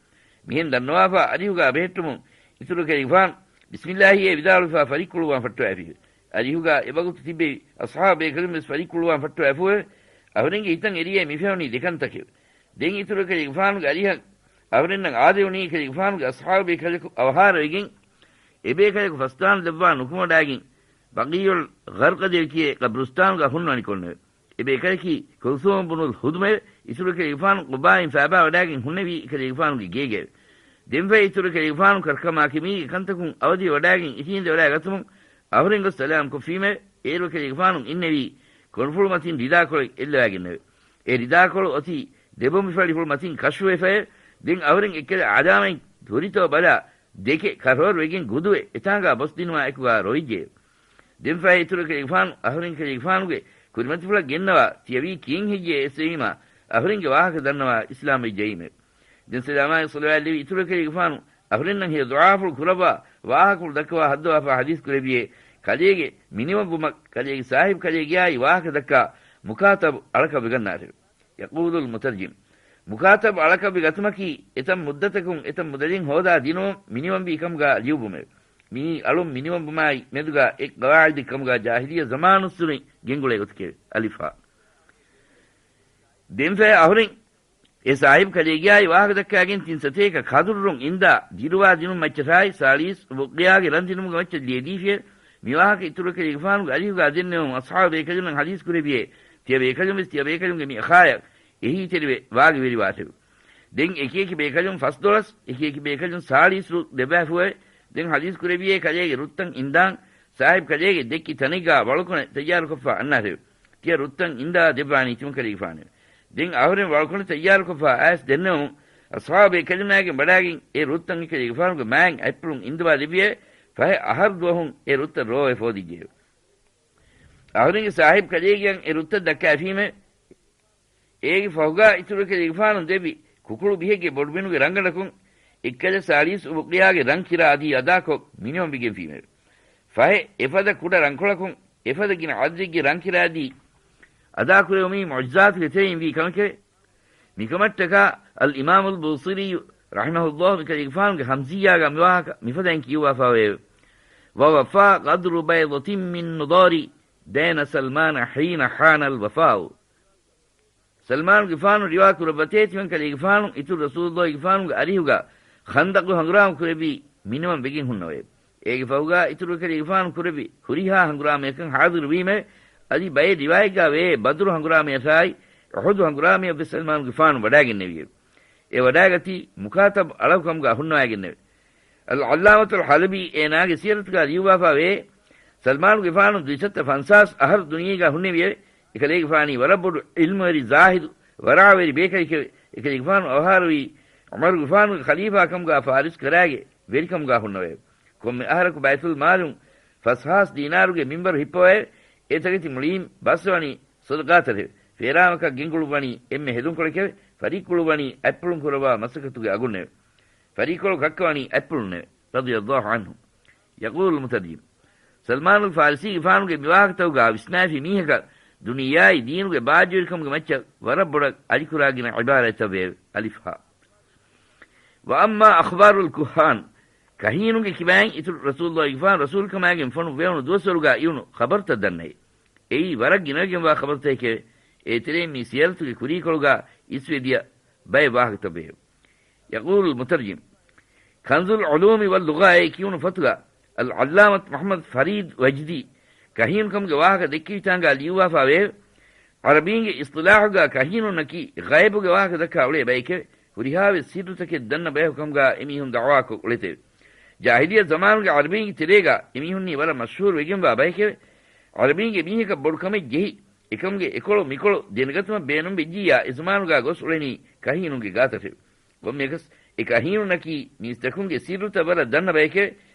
މިހެން ދަންނަވާފާ އަރިހުގާ ބެހެއްޓުމުން އިތުރު ކަލޭގެފާނު ބިސްމިއްލާހިއޭ ވިދާޅުވެފާ ފަރިއްކުޅުއްވާން ފައްޓަވައިފިއެވެ. އަރިހުގާ އެވަގުތު ތިއްބެވި އަޞްޙާބު ބޭކަލުން ވެސް ފަރިއްކުޅުއްވާން ފައްޓަވައިފޫއެވެ. އަހުރެންގެ ހިތަށް އެރިއޭ މިފެނުނީ ދެކަންތަކެވެ. ދެން އިތުރު ކަލޭގެފާނުގެ އަރިހަށް އަހުރެންނަށް އާދެވުނީ ކަލޭގެފާނުގެ އަޞްޙާބު ބޭކަލަކު އަވަހާރަވެގެން، އެބޭކަލަކު ފަސްދާނުލައްވާ ނުކުމެވަޑާގެން ބަޤީޢުލް ޣަރްޤަދޭ ކިޔޭ ޤަބްރުސްތާނުގާ ހުންނަވަނިކޮށްނެވެ. އެބޭކަލަކީ ކުލްސޫމް ބުނުލް ހުދުމެވެ. އިތުރު ކަލޭގެފާނު ޤުބާއިން ފައިބާވަޑާގެން ހުންނެވީ ކަލޭގެފާނުގެ ގޭގައެވެ. ދެންފަހެ އިތުރު ކަލޭގެފާނު ކަރަކަމާ ކިމީގެ ކަންތަކުން އަވަދިވެވަޑާގެން އިށީނދެވަޑާގަތުމުން އަހުރެން ގޮސް ސަލާމް ކޮށްފީމެވެ. އޭރު ކަލޭގެފާނު އިންނެވީ ކޮނުފުޅު މަތިން ރިދާކޮޅެއް އެއްލަވާގެންނެވެ. އެ ރިދާކޮޅު އޮތީ ދެބޮނބިފަޅިފުޅު މަތިން ކަޝްފުވެފައެވެ. ދެން އަހުރެން އެއްކަލަ އަލާމަތް ހުރިތޯ ބަލާ، ދެކެ ކަށަވަރުވެގެން ގުދުވެ އެތާނގާ ބޮސްދިނުމާ އެކުގާ ރޮއިއްޖެއެވެ. ދެންފަހެ އިތުރު ކަލޭގެފާނު އަހުރެން ކަލޭގެފާނުގެ ކުރިމަތިފުޅަށް ގެންނަވާ، ތިޔަވީ ކިހިނެއް ހެއްޔޭ އެއްސެވީމާ، އަހުރެންގެ ވާހަކަ ދަންނަވާ އިސްލާމްވެއްޖައީމެވެ. ދެން ސަލާމާއި ޞަލަވާތްލެއްވި އިތުރު ކަލޭގެފާނު އަހުރެންނަށް ހެޔޮ ދުޢާފުޅު ކުރައްވާ، ވާހަކަފުޅު ދައްކަވާ ހައްދަވާފާ ޙަދީޘް ކުރެއްވިއޭ، ކަލޭގެ މިނިވަންވުމަށް ކަލޭގެ ސާހިބު ކަލޭގެއާއި ވާހަކަ ދައްކާ މުޚާޠަބު އަޅަކަށް ވެގަންނާށެވެ. ޔަޤޫލުލް މުތަރްޖިމް. މުޚާޠަބު އަޅަކަށް ވެ ގަތުމަކީ، އެތައް މުއްދަތަކުން އެތައް މުދަލެއް ހޯދާ ދިނުމަށް މިނިވަންވީ ކަމުގާ ލިޔުއްވުމެވެ. މިއީ އަޅުން މިނިވަންވުމާއި މެދުގާ އެއް ގަވާއިދެއް ކަމުގާ ޖާހިލިއްޔަ ޒަމާނުއްސުރެން ގެންގުޅޭ ގޮތެކެވެ. އަލިފާ. ދެންފަހެ އަހުރެން އެ ސާހިބު ކަލޭގެއާއި ވާހަކަ ދައްކާގެން ތިން ސަތޭކަ ކަދުރުން އިންދާ ދިރުވާ ދިނުމަށް މައްޗަށާއި ސާޅީސް އުޤިޔާގެ ރަން ދިނުމުގެ މައްޗަށް ލިޔެދީފިއެވެ. މި ވާހަކަ އިތުރު ކަލޭގެފާނުގެ އަރިހުގާ ދެންނެވުމުން އަޞްޙާބު ބޭކަލުންނަށް ޙަދީޘް ކުރެއްވިއޭ، ތިޔަ ބޭކަލުން ވެސް ތިޔަ ބޭކަލުންގެ މި އަޚާޔަށް އެހީތެރިވެ ވާގި ވެރިވާށެވެ. ދެން އެކިއެކި ބޭކަލުން ފަސްދޮޅަސް، އެކިއެކި ބޭކަލުން ސާޅީސް ރުއް ދެއްވާފުއެވެ. ދެން ޙަދީޘް ކުރެއްވިއޭ ކަލޭގެ ރުއްތައް އިންދާން، ސާހިބު ކަލޭގެ ދެއްކި ތަނެއްގާ ވަޅުކޮނެ ތައްޔާރުކޮށްފާ އަންނާށެވެ. ތިޔަ ރުއްތައް އިންދާ ދެއްވާނީ ތިމަން ކަލޭގެފާނެވެ. ދެން އަހުރެން ވަޅުކޮނެ ތައްޔާރުކޮށްފާ އައިސް ދެންނެވުމުން، އަޞްޙާބު ބޭކަލުންނާގެން ވަޑާގެން އެ ރުއްތައް އެކަލޭގެފާނުގެ މާތް އަތްޕުޅުން އިންދަވާ ދެއްވިއެވެ. ފަހެ އަހަރު ދުވަހުން އެ ރުއްތައް ރޯވެ ފޯދިއްޖެއެވެ. އަހުރެންގެ ސާހިބު ކަލޭގެއަށް އެ ރުއްތައް ދައްކާފީމެވެ. އޭގެ ފަހުގާ އިތުރު ކަލޭގެފާނު ދެއްވި ކުކުޅު ބިހެއްގެ ބޮޑުމިނުގެ ރަނގަޅަކުން އެއްކަލަ ސާޅީސް އުޤިޔާގެ ރަން ކިރާ އަދީ އަދާކޮށް މިނިވަންވެގެންފީމެވެ. ފަހެ އެފަދަ ކުޑަ ރަންކޮޅަކުން އެފަދަ ގިނަ އަދަދެއްގެ ރަން ކިރާ އަދީ އަދާކުރެވުމީ މުޢުޖިޒާތުގެ ތެރެއިން ވީ ކަމެކެވެ. މިކަމަށްޓަކާ އަލްއިމާމުލް ބޫޞީރީ ރަޙިމަހުﷲ މިކަލޭގެފާނުގެ ހަމްޒިއްޔާގާ މިވާހަކަ މިފަދައިން ކިޔުއްވާފާވެއެވެ. ووفى قدر بيضة من نضار دين سلمان حين حان الوفاء. ސަލްމާނުގެފާނު ރިވާ ކުރައްވަތޭ ތިމަން ކަލޭގެފާނު އިތުރު ރަސޫލުﷲގެފާނުގެ އަރިހުގާ ޚަންދަޤު ހަނގުރާމަ ކުރެއްވީ މިނިވަން ވެގެން ހުންނަވައެވެ. އޭގެ ފަހުގާ އިތުރު ކަލޭގެފާނު ކުރެއްވި ހުރިހާ ހަނގުރާމަޔަކަށް ޙާޟިރުވީމެވެ. އަދި ބައެއް ރިވާޔަތްގާ ވޭ ބަދުރު ހަނގުރާމަޔަށާއި އުޙުދު ހަނގުރާމަޔަށް ވެސް ސަލްމާނުގެފާނު ވަޑާގެންނެވިއެވެ. އެ ވަޑާގަތީ މުކާތަބް އަޅަކު ކަމުގާ ހުންނަވައިގެންނެވެ. އަލްޢައްލާމަތުލް ޙަލަބީ އޭނާގެ ސިޔަރަތުގާ ލިޔުއްވާފާވޭ، ސަލްމާނުގެފާނު ދުއިސައްތަ ފަންސާސް އަހަރު ދުނިޔޭގާ ހުންނެވިއެވެ. އެކަލޭގެފާނީ ވަރަށް ބޮޑު ޢިލްމުވެރި ޒާހިދު، ވަރަޢަވެރި ބޭކަލެކެވެ. އެކަލޭގެފާނު އަވަހާރަވީ ޢުމަރުގެފާނުގެ ޚަލީފާ ކަމުގާ ފާރިސް ކަރާގެ ވެރިކަމުގާ ހުންނަވައެވެ. ކޮންމެ އަހަރަކު ބައިތުލް މާލުން ފަސްހާސް ދީނާރުގެ މިންވަރު ހިއްޕަވައެވެ. އެތަކެތި މުޅީން ބަސްވަނީ ޞަދަޤާތަށެވެ. ފޭރާމަކަށް ގެންގުޅުއްވަނީ އެންމެ ހެދުންކޮޅެކެވެ. ފަރިއްކުޅުއްވަނީ އަތްޕުޅުން ކުރައްވާ މަސައްކަތުގެ އަގުންނެވެ. ފަރިއްކޮޅު ކައްކަވަނީ އަތްޕުޅުންނެވެ. رضي الله عنه. يقول المترجم، ސަލްމާނުލް ފާރިސީގެފާނުގެ މިވާހަކަތަކުގާ ވިސްނާފި މީހަކަށް ދުނިޔެއާއި ދީނުގެ ބާއްޖަވެރިކަމުގެ މައްޗަށް ވަރަށް ބޮޑަށް އަލިކުރާގިނަ ޢިބާރާތްތައް ވެއެވެ. އަލިފް ހާ. وأما أخبار الكهان، ކަހީނުންގެ ކިބައިން އިތުރު ރަސޫލުﷲގެފާނު ރަސޫލުކަމާގެން ފޮނުއްވެވުނު ދުވަސްވަރުގާ އިވުނު ޚަބަރުތައް ދަންނައީ. އެއީ ވަރަށް ގިނަވެގެންވާ ޚަބަރުތަކެކެވެ. އޭތެރެއިން މި ސިޔަރަތުގެ ކުރީކޮޅުގާ އިސްވެދިޔަ ބައެއް ވާހަކަތައް ވެއެވެ. يقول المترجم، ކަންޒުލް ޢުލޫމި ވައްލުޣާއޭ ކިޔުނު ފޮތުގަ އަލްޢައްލާމަތު މުޙައްމަދު ފަރީދު ވަޖްދީ ކަހީނުކަމުގެ ވާހަކަ ދެއްކެވިތާނގާ ލިޔުއްވާފާވެއެވެ. ޢަރަބީންގެ އިޞްޠިލާޙުގަ ކަހީނުންނަކީ ޣައިބުގެ ވާހަކަ ދައްކާ އުޅޭ ބައެކެވެ. ހުރިހާވެސް ސިއްރުތަކެއް ދަންނަ ބަޔަކު ކަމުގާ އެމީހުން ދަޢުވާކޮށް އުޅެތެވެ. ޖާހިލިއްޔަ ޒަމާނުގެ ޢަރަބީންގެ ތެރޭގާ އެމީހުންނީ ވަރަށް މަޝްހޫރު ވެގެންވާ ބައެކެވެ. ޢަރަބީންގެ މީހަކަށް ބޮޑު ކަމެއް ޖެހި، އެކަމުގެ އެކޮޅު މިކޮޅު ދެނެގަތުމަށް ބޭނުންވެއްޖިއްޔާ އެޒަމާނުގާ ގޮސް އުޅެނީ ކަހީނުންގެ ގާތަށެވެ. ކޮންމެއަކަސް އެ ކަހީނުންނަކީ މީސްތަކުންގެ ސިއްރުތައް ވަރަށް ދަންނަ ބައެކެވެ.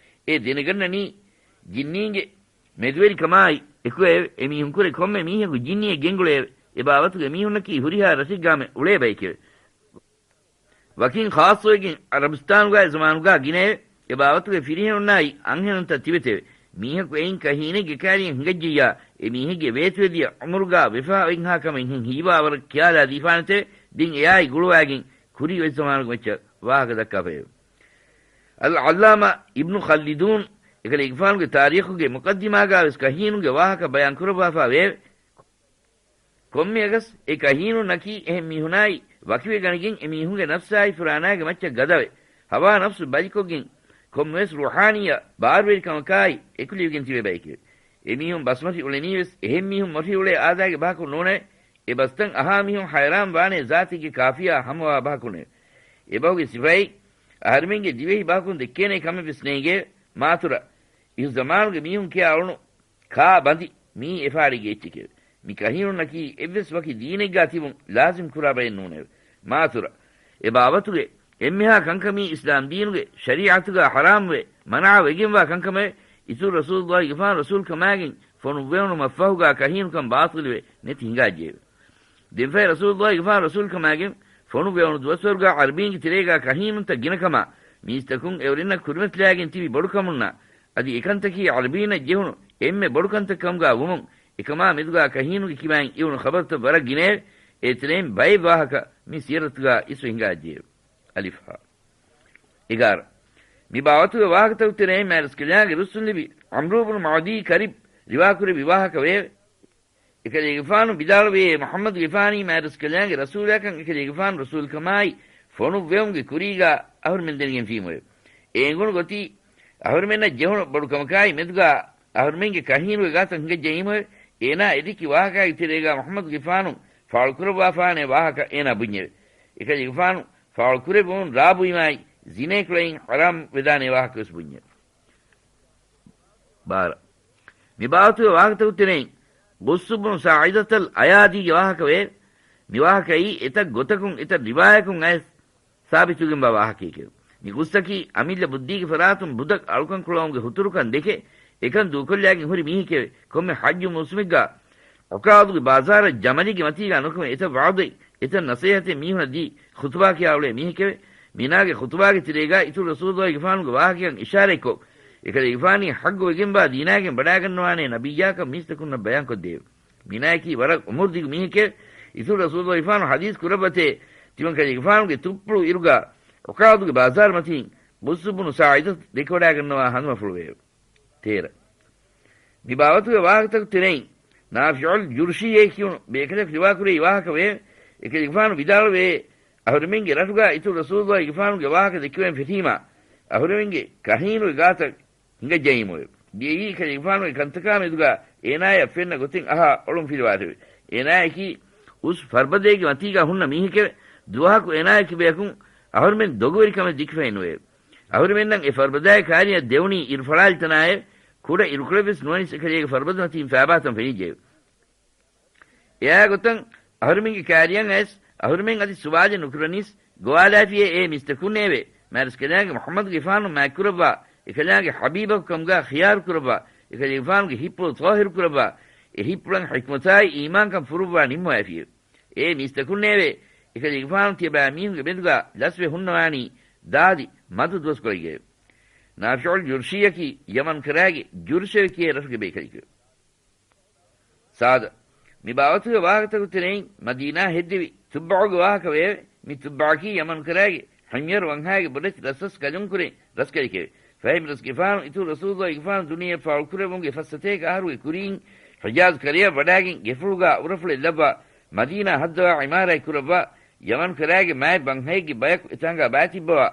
އެ ދެނެގަންނަނީ ޖިންނީންގެ މެދުވެރިކަމާއި އެކުއެވެ. އެމީހުންކުރެ ކޮންމެ މީހަކު ޖިންނިއެއް ގެންގުޅެއެވެ. އެބާވަތުގެ މީހުންނަކީ ހުރިހާ ރަށެއްގާމެ އުޅޭ ބައެކެވެ. ވަކިން ޚާއްޞަވެގެން ޢަރަބިސްތާނުގާ އެޒަމާނުގާ ގިނައެވެ. އެބާވަތުގެ ފިރިހެނުންނާއި އަންހެނުންތައް ތިބެތެވެ. މީހަކު އެއިން ކަހީނެއްގެ ކައިރިއަށް ހިނގައްޖިއްޔާ، އެ މީހެއްގެ ވޭތުވެދިޔަ ޢުމުރުގާ ވެފާ އޮތްހާ ކަމެއްހެން ހީވާވަރަށް ކިޔާލާ ދީފާނެތެވެ. ދެން އެއާއި ގުޅުވާގެން ކުރީ އޮތް ޒަމާނުގެ މައްޗަށް ވާހަކަ ދައްކާފައެވެ. އަލްޢައްލާމާ އިބްނު ޚައްލިދޫން އެކަލޭގެފާނުގެ ތާރީޚުގެ މުޤައްދިމާގާވެސް ކަހީނުންގެ ވާހަކަ ބަޔާން ކުރައްވާފާވެއެވެ. ކޮންމެއަކަސް އެ ކަހީނުންނަކީ އެހެން މީހުނާއި ވަކިވެގަނެގެން އެމީހުންގެ ނަފްސާއި ފުރާނާގެ މައްޗަށް ގަދަވެ، ހަވާ ނަފްސު ބަލިކޮށްގެން ކޮންމެވެސް ރޫޙާނިއްޔަ ބާރުވެރިކަމަކާއި އެކުލެވިގެން ތިބޭ ބައެކެވެ. އެމީހުން ބަސްމަށި އުޅެނީވެސް އެހެން މީހުން މޮށި އުޅޭ އާދައިގެ ބަހަކުން ނޫނެވެ. އެ ބަސްތައް އަހާ މީހުން ހައިރާން ވާނޭ ޒާތެއްގެ ކާފިޔާ ހަމަވާ ބަހަކުންނެވެ. އެބަހުގެ ސިފައެއް އަހަރެމެންގެ ދިވެހި ބަހަކުން ދެއްކޭނޭ ކަމެއްވެސް ނޭނގެ. މާތުރަ އިހު ޒަމާނުގެ މީހުން ކިޔާ އުޅުނު ކާ ބަނދި މިއީ އެފާޑެއްގެ އެއްޗެކެވެ. މި ކަހީނުންނަކީ އެއްވެސް ވަކި ދީނެއްގާ ތިބުން ލާޒިމް ކުރާ ބައެއް ނޫނެވެ. މާތުރަ އެ ބާވަތުގެ އެންމެހާ ކަންކަމީ އިސްލާމް ދީނުގެ ޝަރީޢަތުގާ ޙަރާމްވެ، މަނާ ވެގެންވާ ކަންކަމެވެ. އިތުރު ރަސޫލުﷲގެފާނު ރަސޫލުކަމާގެން ފޮނުއްވެވުނުމަށްފަހުގާ ކަހީނުކަން ބާޠިލުވެ ނެތި ހިނގާއްޖެއެވެ. ދެންފަހެ ރަސޫލުﷲގެފާނު ރަސޫލުކަމާގެން ފޮނުއްވެވުނު ދުވަސްވަރުގާ ޢަރަބީންގެ ތެރޭގާ ކަހީނުންތައް ގިނަކަމާ، މީސްތަކުން އެއުރެންނަށް ކުރިމަތިލާގެން ތިބި ބޮޑުކަމުންނާ، އަދި އެކަންތަކީ ޢަރަބީންނަށް ޖެހުނު އެންމެ ބޮޑު ކަންތައް ކަމުގާ ވުމުން، އެކަމާ މެދުގާ ކަހީނުގެ ކިބައިން އިވުނު ޚަބަރުތައް ވަރަށް ގިނައެވެ. އޭތެރެއިން ބައެއް ވާހަކަ މި ސިޔަރަތުގާ އިސްވެ ހިނގާއްޖެއެވެ. އަލިފް ހާ. އެގާރަ. މި ބާވަތުގެ ވާހަކަތަކުގެ ތެރެއިން މާތްރަސްކަލާނގެ ރުއްސުންލެވި ޢަމްރޫ ބުނު މަޢުދީ ކަރިބް ރިވާކުރެއްވި ވާހަކަ ވެއެވެ. އެކަލޭގެފާނު ވިދާޅުވޭ، މުޙައްމަދުގެފާނީ މާތްރަސްކަލާނގެ ރަސޫލާކަން އެކަލޭގެފާނު ރަސޫލުކަމާއި ފޮނުއްވެވުމުގެ ކުރީގާ އަހުރުމެން ދެނެގެންފީމުވެ. އެ އެނގުނު ގޮތީ، އަހުރުމެންނަށް ޖެހުނު ބޮޑު ކަމަކާއި މެދުގާ އަހުރުމެންގެ ކަހީނުގެ ގާތަށް ހިނގައްޖައީމުވެ. އޭނާ އެދެއްކި ވާހަކާގެ ތެރޭގާ މުޙައްމަދުގެފާނު ފާޅުކުރައްވާފާނެ ވާހަކަ އޭނާ ބުންޏެވެ. އެކަލޭގެފާނު ފާޅުކުރެއްވުމުން ރާ ބުއިމާއި، ޒިނޭކުޅައިން ޙަރާމް ވެދާނެ ވާހަކަވެސް ބުންޏެވެ. ބާރަ. މި ބާވަތުގެ ވާހަކަތަކުގެ ތެރެއިން ގުއްސު ބުނު ސާޢިދަތަލް އަޔާދީގެ ވާހަކަ ވެއެވެ. މި ވާހަކައީ އެތައް ގޮތަކުން އެތައް ރިވާޔަކުން އައިސް ސާބިތުވެގެންވާ ވާހަކައެކެވެ. މި ގުއްސަކީ އަމިއްލަ ބުއްދީގެ ފަރާތުން ބުދަށް އަޅުކަން ކުޅައުމުގެ ހުތުރުކަން ދެކެ، އެކަން ދޫކޮށްލާގެން ހުރި މީހެކެވެ. ކޮންމެ ޙައްޖު މޫސުމެއްގާ ޢުކާޟުގެ ބާޒާރަށް ޖަމަލީގެ މަތީގާ ނުކުމެ، އެތައް ވަޢުދެއް، އެތައް ނަޞޭޙަތެއް މީހުނަށް ދީ، ޚުޠުބާ ކިޔާ އުޅޭ މީހެކެވެ. މިނާގެ ޚުޠުބާގެ ތެރޭގާ އިތުރު ރަސޫލުއްލާހިގެފާނުގެ ވާހަކައަށް އިޝާރަތްކޮށް، އެކަލޭގެފާނީ ޙައްޤުވެގެންވާ ދީނާގެން ވަޑާގަންނަވާނޭ ނަބިއްޔާކަން މީސްތަކުންނަށް ބަޔާންކޮށްދެއެވެ. މިނާއަކީ ވަރަށް އުމުރު ދިގު މީހެކެވެ. އިތުރު ރަސޫލުއްލާހިގެފާނު ޙަދީޘް ކުރައްވަތޭ، ތިމަންކަލޭގެފާނުގެ ތުއްޕުޅު އިރުގާ ޢުކާޟުގެ ބާޒާރު މަތީން ގުއްސު ބުނު ސާޢިދަތު ދެކެވަޑާގަންނަވާ ހަނދުމަފުޅުވެއެވެ. ތޭރަ. މި ބާވަތުގެ ވާހަކަތަކުގެ ތެރެއިން ނާފިޢުލް ޖުރްޝީއޭ ކިޔުނު ބޭކަލަކު ރިވާކުރެއްވި ވާހަކަ ވެއެވެ. އެކަލޭގެފާނު ވިދާޅުވޭ، އަހުރެމެންގެ ރަށުގާ އިތުރު ރަސޫލުއްލާހިގެފާނުގެ ވާހަކަ ދެއްކެވެން ފެށީމާ، އަހުރެމެންގެ ކަހީނުގެ ގާތަށް ހިނގައްޖައީމުވެ. ދިޔައީ އެކަލޭގެފާނުގެ ކަންތަކާ މެދުގާ އޭނާޔަށް ފެންނަ ގޮތެއް އަހާ އޮޅުން ފިލުވާތެވެ. އޭނާޔަކީ އުސް ފަރުބަދައެއްގެ މަތީގާ ހުންނަ މީހެކެވެ. ދުވަހަކު އޭނާޔަށް ކިބަޔަކުން އަހުރެމެން ދޮގުވެރިކަމެއް ދެކިފައެއް ނުވެއެވެ. އަހުރެމެންނަށް އެ ފަރުބަދާއި ކާރިޔަށް ދެވުނީ އިރުފަޅާލި ތަނާއެވެ. ކުޑަ އިރުކޮޅެއްވެސް ނުވަނިސް އެކަލޭގެ ފަރުބަދަ މަތީން ފާބާތަން ފެނިއްޖެއެވެ. އެއާ ގޮތަށް އަހުރެމެންގެ ކާރިޔަށް އައިސް، އަހުރެމެން އަދި ސުވާލެއް ނުކުރަނީސް، ގޮވާލާފިޔޭ އޭ މީސްތަކުންނޭވެ! މާތްރަސްކަލާނގެ މުޙައްމަދުގެފާނު މާތްކުރައްވާ، އެކަލާނގެ ޙަބީބަކު ކަމުގާ ޚިޔާރު ކުރައްވާ، އެކަލޭގެފާނުގެ ހިތްޕުޅު ޠާހިރު ކުރައްވާ، އެ ހިތްޕުޅަށް ޙިކްމަތާއި އީމާންކަން ފުރުއްވާ ނިންމަވައިފިއެވެ. އޭ މީސްތަކުންނޭވެ! އެކަލޭގެފާނު ތިޔަބައިމީހުންގެ މެދުގާ ލަސްވެ ހުންނަވާނީ ދާދި މަދު ދުވަސްކޮޅެއްގައެވެ. ނާފިޢުލް ޖުރްޝީއަކީ ޔަމަން ކަރާގެ ޖުރްޝެވެ ކިޔޭ ރަށުގެ ބޭކަލެކެވެ. ސާދަ. މި ބާވަތުގެ ވާހަކަތަކުގެ ތެރެއިން މަދީނާ ހެއްދެވި ތުއްބަޢުގެ ވާހަކަ ވެއެވެ. މި ތުއްބަޢަކީ ޔަމަން ކަރާގެ ޙިމްޔަރު ވަންހާގެ ބޮޑެތި ރަސްރަސް ކަލުންކުރެ ރަސްކަލެކެވެ. ފަހެ މި ރަސްގެފާނު އިތުރު ރަސޫލުއްލާހިގެފާނު ދުނިޔެ ފާޅުކުރެއްވުމުގެ ފައްސަތޭކަ އަހަރުގެ ކުރީން ޙިޖާޒް ކަރަޔަށް ވަޑާގެން ގެފުޅުގާ އުރަފުޅެއް ލައްވާ، މަދީނާ ހައްދަވާ ޢިމާރާތް ކުރައްވާ، ޔަމަން ކަރާގެ މާތް ބަންހައެއްގެ ބަޔަކު އެތާނގާ ބާތިއްބަވާ،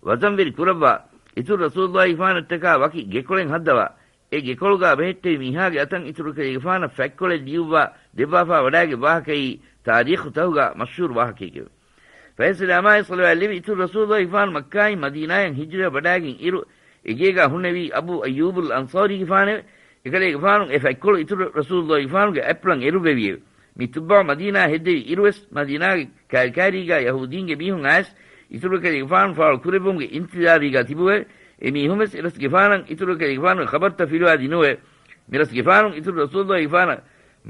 ވަޒަންވެރި ކުރައްވާ، އިތުރު ރަސޫލުއްލާހިގެފާނަށްޓަކާ ވަކި ގެކޮޅެއް ހައްދަވާ، އެ ގެކޮޅުގާ ބެހެއްޓެވި މީހާގެ އަތަށް އިތުރު ކަލޭގެފާނަށް ފަތްކޮޅެއް ލިޔުއްވާ ދެއްވާފާ ވަޑާގެން ވާހަކައީ ތާރީޚުތަކުގާ މަޝްހޫރު ވާހަކައެކެވެ. ފަހެ ސަލާމާއި ޞަލަވާތް ލެއްވި އިތުރު ރަސޫލުއްލާހިގެފާނު މައްކާއިން މަދީނާޔަށް ހިޖުރަ ވަޑާގެން އިރު، އެގޭގާ ހުންނެވީ އަބޫ އައްޔޫބުލް އަންޞާރީގެފާނެވެ. އެކަލޭގެފާނު އެ ފަތްކޮޅު އިތުރު ރަސޫލުއްލާހިގެފާނުގެ އަތްޕުޅަށް އެރުއްވެވިއެވެ. މި ތުއްބަޢު މަދީނާ ހެއްދެވި އިރުވެސް، މަދީނާގެ ކާރިކާރީގާ ޔަހޫދީންގެ މީހުން އައިސް، އިތުރު ކަލޭގެފާނު ފާޅު ކުރެއްވުމުގެ އިންތިޒާރީގާ ތިބުވެ، އެ މީހުންވެސް އެ ރަސްގެފާނަށް އިތުރު ކަލޭގެފާނުގެ ޚަބަރުތައް ފިލުވާދިނުވެ، މި ރަސްގެފާނު އިތުރު ރަސޫލުއްލާހިގެފާނަށް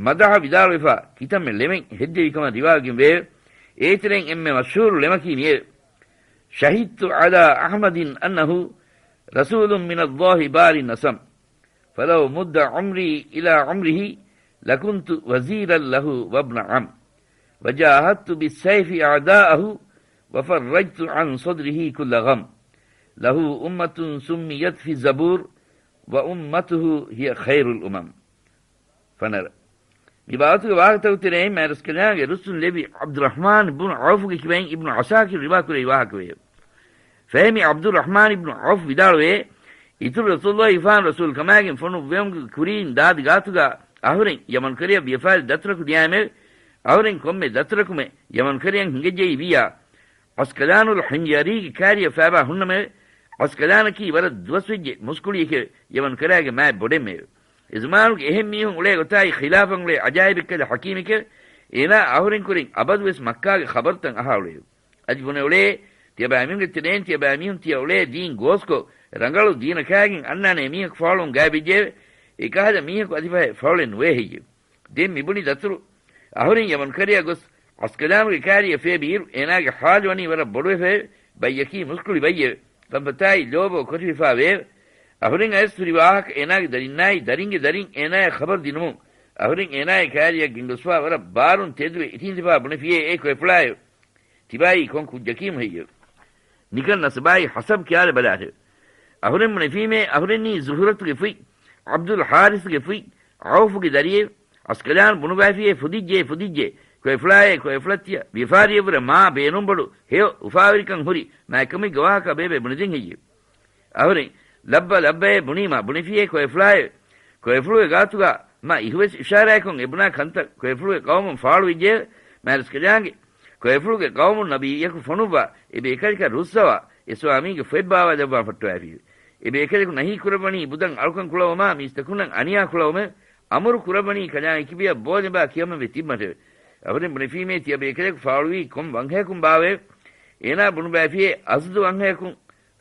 މަދަޙަ ވިދާޅުވެފާ ކިތަންމެ ޅެމެއް ހެއްދެވި ކަމަށް ރިވާވެގެން ވެއެވެ. އޭތެރެއިން އެންމެ މަޝްހޫރު ޅެމަކީ މިއެވެ. شهدت على أحمد أنه رسول من الله بار نسم، فلو مد عمري إلى عمره لكنت وزيرا له وابن عم، وجاهدت بالسيف أعداءه وفرجت عن صدره كل غم، له أمة سميت في الزبور وأمته هي خير الأمم. ފަނަރަ. މި ބާވަތުގެ ވާހަކަތަކުގެ ތެރެއިން މާތްރަސްކަލާނގެ ރުއްސުން ލެއްވި ޢަބްދުއްރަޙްމާން ބުނު ޢައުފުގެ ކިބައިން އިބްނު ޢަސާކިރު ރިވާކުރެއްވި ވާހަކަ ވެއެވެ. ފަހެ މި ޢަބްދުއްރަޙްމާން އިބްނު ޢައުފު ވިދާޅުވޭ، އިތުރު ރަސޫލުއްލާހިގެފާނު ރަސޫލުކަމާގެން ފޮނުއްވެވުމުގެ ކުރީން ދާދި ގާތުގާ އަހުރެން ޔަމަން ކަރަޔަށް ވިޔަފާރި ދަތުރަކު ދިޔައިމެވެ. އަހުރެން ކޮންމެ ދަތުރަކުމެ ޔަމަން ކަރަޔަށް ހިނގައްޖައީ ވިއްޔާ، ޢަސްކަލާނުލް ޙިމްޔަރީގެ ކާރިޔަށް ފާބާ ހުންނަމެވެ. ޢަސްކަލާނަކީ ވަރަށް ދުވަސްވެއްޖެ މުސްކުޅިއެކެވެ. ޔަމަން ކަރާގެ މާތް ބޮޑެއްމެވެ. އެ ޒަމާނުގެ އެހެން މީހުން އުޅޭ ގޮތާއި ޚިލާފަށް އުޅޭ އަޖާއިބެއްކަލަ ޙަކީމެކެވެ. އޭނާ އަހުރެން ކުރިން އަބަދުވެސް މައްކާގެ ޚަބަރުތައް އަހާ އުޅެއެވެ. އަދި ބުނެ އުޅޭ، ތިޔަބައިމީހުންގެ ތެރެއިން ތިޔަބައިމީހުން ތިޔަ އުޅޭ ދީން ގޯސްކޮށް، ރަނގަޅު ދީނަކާގެން އަންނާނޭ މީހަކު ފާޅުވަން ގާތްވެއްޖެއެވެ. އެކަހަލަ މީހަކު އަދި ފަހެ ފާޅުވެ ނުވޭ ހެއްޔެވެ؟ ދެން މިބުނި ދަތުރު އަހުރެން ޔަމަން ކަރަޔަށް ގޮސް، ޢަސްކަލާނުގެ ކާރިޔަށް ފޭބިއިރު، އޭނާގެ ޙާލު ވަނީ ވަރަށް ބޮޑުވެފައެވެ. ބައްޔަކީ މުސްކުޅި ބައްޔެވެ. ކަންފަތާއި ލޯބޯ ކޮށިފިފާވެއެވެ. އަހުރެން އައިސް ހުރި ވާހަކަ އޭނާގެ ދަރިންނާއި ދަރިންގެ ދަރިން އޭނާޔަށް ޚަބަރު ދިނުމުން، އަހުރެން އޭނާގެ ކާރިޔަށް ގެންގޮސްފާ ވަރަށް ބާރުން ތެދުވެ އިށީނދެފާ ބުނެފިޔޭ އޭ ކޮއެފުޅާއެވެ. ތިބާއީ ކޮން ކުއްޖަކީމު ހެއްޔެވެ؟ ނިކަން ނަސަބާއި ހަސަބް ކިޔާލަބަލާށެވެ. އަހުރެން ބުނެފީމޭ، އަހުރެންނީ ޒުހުރަތުގެ ފުތް، ޢަބްދުލް ޙާރިސްގެ ފުތް، ޢައުފުގެ ދަރިއެއް. އަސްކަލާން ބުނުބައިފިޔޭ، ފުދިއްޖޭ، ފުދިއްޖޭ، ކޮއެފުޅާއޭ، ކޮއެފުޅަށް ތިޔަ ވިޔަފާރިއެއްވުރެ މާ ބޭނުންބޮޑު ހެޔޮ އުފާވެރިކަން ހުރި މާތްކަމެއްގެ ވާހަކަ ބޭބެ ބުނެދޭން ހެއްޔެވެ؟ އަހުރެން، ލައްބަ ލައްބައޭ ބުނީމާ ބުނެފިޔޭ ކޮއެފުޅާއެވެ. ކޮއެފުޅުގެ ގާތުގަ މާ އިހުވެސް އިޝާރާތްކޮށް އެބުނާ ކަންތައް ކޮއެފުޅުގެ ޤައުމުން ފާޅުވެއްޖެއެވެ. މާތްރަސްކަލާނގެ ކޮއެފުޅުގެ ޤައުމުން ނަބިއްޔަކު ފޮނުއްވާ އެ ބޭކަލަކަށް ރުއްސަވާ އެ ސުވާމީގެ ފޮތް ބާވާލައްވާ ފައްޓަވައިފިއެވެ. އެ ބޭކަލަކު ނަހީ ކުރައްވަނީ ބުދަން އަޅުކަން ކުޅައުމާ މީސްތަކުންނަށް އަނިޔާ ކުޅައުމެވެ. އަމުރު ކުރައްވަނީ ކަލާނގެ ކިބަޔަށް ބޯލެބާ ކިޔަމަންވެ ތިބުމަށެވެ. އަހުރެން ބުނެފީމޭ ތިޔަ ބޭކަލަކު ފާޅުވީ ކޮން ވަންހަޔަކުން ބާވައެވެ؟ އޭނާ ބުނުބައިފިޔޭ އަސްދު ވަންހަޔަކުން،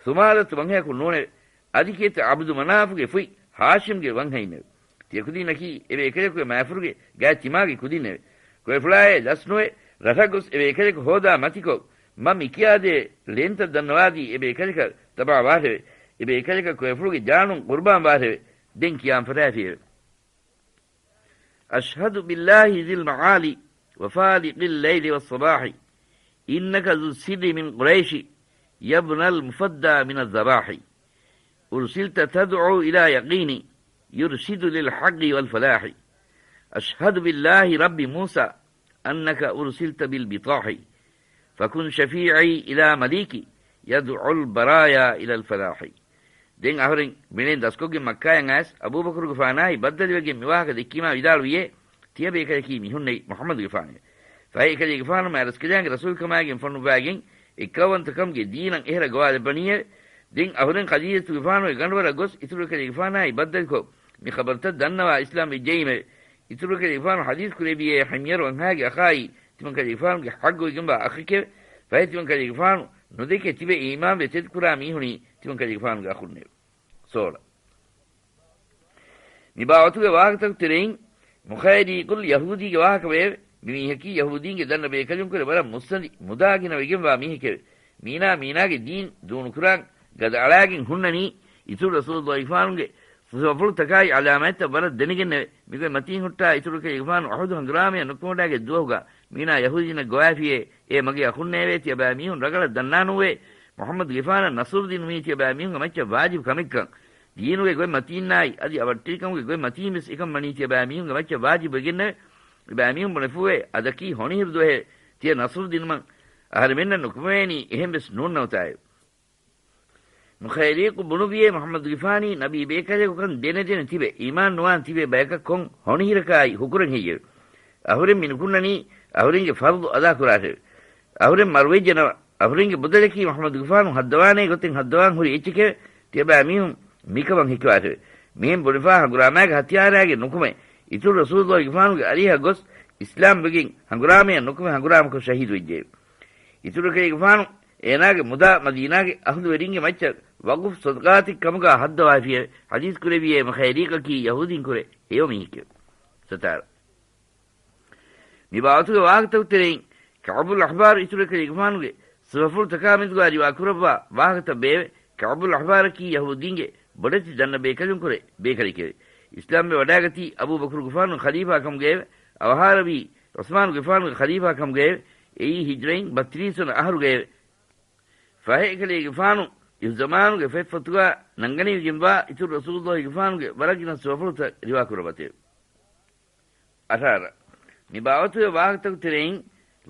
ސުމާލަތު ވަންހަޔަކުން ނޫނެވެ. އަދި ކީރިތި ޢަބްދު މަނާފުގެ ފުތް ހާޝިމްގެ ވަންހައިންނެވެ. ތިޔަ ކުދީންނަކީ އެ ބޭކަލަކުގެ މާފަރުގެ ގާތް ތިމާގެ ކުދިންނެވެ. ކޮއެފުޅާއޭ ލަސްނުވެ، ރަށަށް ގޮސް އެ ބޭކަލަކު ހޯދާ މަތިކޮށް، މަ މިކިޔާދޭ ޅެންތައް ދަންނަވާދީ އެ ބޭކަލަކަށް ތަބާވާށެވެ. އެ ބޭކަލަކަށް ކޮއެފުޅުގެ ޖާނުން ޤުރުބާން ވާށެވެ. ދެން ކިޔާން ފަށާފިއެވެ. أشهد بالله ذي المعالي وفالق الليل والصباح، إنك ذو السر من قريش يا ابن المفدى من الذباح، أرسلت تدعو إلى يقين يرشد للحق والفلاح، أشهد بالله رب موسى أنك أرسلت بالبطاح، فكن شفيعي إلى مليك يدعو البرايا إلى الفلاح. ދެން އަހުރެން މިޅެން ދަސްކޮށްގެން މައްކާޔަށް އައިސް، އަބޫބަކުރުގެފާނާއި ބައްދަލުވެގެން މިވާހަކަ ދެއްކީމާ ވިދާޅުވިއޭ، ތިޔަބޭކަލަކީ މި ހުންނެވި މުޙައްމަދުގެފާނެވެ. ފަހެ އެކަލޭގެފާނު މާތްރަސްކަލާނގެ ރަސޫލުކަމާގެން ފޮނުއްވާގެން، އެއްކައުވަންތަކަމުގެ ދީނަށް އެހެރަ ގޮވާލައްވަނީއެވެ. ދެން އަހުރެން ޚަދީޖަތުގެފާނުގެ ގަނޑުވަރަށް ގޮސް، އިތުރު އެކަލޭގެފާނާއި ބައްދަލުކޮށް، މި ޚަބަރުތައް ދަންނަވާ އިސްލާމް ވެއްޖައީމެވެ. އިތުރު އެކަލޭގެފާނު ޙަދީޘް ކުރެއްވިއޭ ޙިމްޔަރު ވަންހާގެ އަޚާއީ، ތިމަންކަލޭގެފާނުގެ ޙައްޤުވެގެންވާ އަޚެކެވެ. ފަހެ ތިމަންކަލޭގެފާނު ނުދެކެ ތިބެ އީމާންވެ ތެދުކުރާ މީހުނީ ތިމަންކަލޭގެފާނުގެ އަޚުންނެވެ. ސޯޅަ. މި ބާވަތުގެ ވާހަކަތަކު ތެރެއިން މުޚައިރީޤުލް ޔަހޫދީގެ ވާހަކަވެއެވެ. މި މީހަކީ ޔަހޫދީންގެ ދަންނަ ބޭކަލުންކުރެ ވަރަށް މުއްސަނދި މުދާގިނަ ވެގެންވާ މީހެކެވެ. މީނާ މީނާގެ ދީން ދޫނުކުރާން ގަދައަޅާގެން ހުންނަނީ އިތުރު ރަސޫލުއްލާހިފާނުގެ ސުވަފުޅުތަކާއި ޢަލާމާތްތައް ވަރަށް ދެނެގެންނެވެ. މިގޮތް މަތީން ހުއްޓާ އިތުރު އެކަލޭގެފާނު އުޙުދު ހަނގުރާމަޔަށް ނުކުމެވަޑާގެ ދުވަހުގަ މީނާ ޔަހޫދީންނަށް ގޮވާފިއޭ، އޭ މަގޭ އަޚުންނޭވެ! ތިޔަބައިމީހުން ރަގަޅަށް ދަންނާނޫވޭ! މުޙައްމަދުގެފާނަށް ނަޞްރު ދިނުމީ ތިޔަބައިމީހުންގެ މައްޗަށް ވާޖިބު ކަމެއްކަން. ދީނުގެ ގޮތް މަތީންނާއި އަދި އަވަށްޓެރިކަމުގެ ގޮތް މަތީން ވެސް އެކަން ވަނީ ތިޔަބައިމީހުންގެ މައްޗަށް ވާޖިބު ވެގެންނެވެ. އެބައިމީހުން ބުނެފޫއޭ، އަދަކީ ހޮނިހިރު ދުވަހެވެ. ތިޔަ ނަޞްރު ދިނުމަށް އަހަރެމެންނަށް ނުކުމެވޭނީ އެހެން ވެސް ނޫންނަވަތާއެވެ. މުޚައިރީޤު ބުނުވިއޭ މުޙައްމަދުގެފާނީ ނަބީ ބޭކަލަކުކަން ދެނެދެނެ ތިބެ، އީމާން ނުވާން ތިބޭ ބަޔަކަށް ކޮން ހޮނިހިރަކާއި ހުކުރަން ހެއްޔެވެ؟ އަހުރެން މި ނުކުންނަނީ އަހުރެންގެ ފަރުޟު އަދާކުރާށެވެ. އަހުރެން މަރުވެއްޖެނަމަ، އަހުރެންގެ ބުދަލަކީ މުޙައްމަދުގެފާނު ހައްދަވާނޭ ގޮތެއް ހައްދަވާން ހުރި އެއްޗެކެވެ. ތިޔަބައިމީހުން މިކަމަށް ހެކިވާށެވެ. މިހެން ބުނެފާ ހަނގުރާމައިގެ ހަތިޔާރާގެ ނުކުމެ، އިތުރު ރަސޫލުއްލާހިގެފާނުގެ އަރިހަށް ގޮސް އިސްލާމް ވެގެން ހަނގުރާމަޔަށް ނުކުމެ ހަނގުރާމަކޮށް ޝަހީދުވެއްޖެއެވެ. އިތުރު ކަލޭގެފާނު އޭނާގެ މުދާ މަދީނާގެ އަހުލުވެރިންގެ މައްޗަށް ވަޤުފް ޞަދަޤާތެއް ކަމުގާ ހައްދަވާފިއެވެ. ޙަދީޘް ކުރެއްވިއޭ މުޚައިރީޤަކީ ޔަހޫދީންކުރެ ހެޔޮ މީހެކެވެ. ސަތާރަ. މި ބާވަތުގެ ވާހަކަތަކު ތެރެއިން ކަޢުބުލް އަޙްބާރު އިތުރު ކަލޭގެފާނުގެ ސުވަފުޅުތަކާ މެދުގާ ރިވާކުރައްވާ ވާހަކަތައް ބޭއެވެ. ކަޢުބުލް އަޙްބާރަކީ ޔަހޫދީންގެ ބޮޑެތި ދަންނަ ބޭކަލުންކުރެ ބޭކަލެކެވެ. އިސްލާމްވެ ވަޑާގަތީ އަބޫބަކުރުގެފާނުގެ ޚަލީފާކަމުގައެވެ. އަވަހާރަވީ ޢުސްމާނުގެފާނުގެ ޚަލީފާކަމުގައެވެ. އެއީ ހިޖްރައިން ބައްތިރީސް ވަނަ އަހަރުގައެވެ. ފަހެ އެކަލޭގެފާނު އިހުޒަމާނުގެ ފޮތްފޮތުގާ ނަންގަނެވިގެންވާ އިތުރު ރަސޫލުއްލާހިގެފާނުގެ ވަރަށްގިނަ ސުވަފުޅުތައް ރިވާކުރައްވަތެވެ. އަށާރަ. މި ބާވަތުގެ ވާހަކަތަކު ތެރެއިން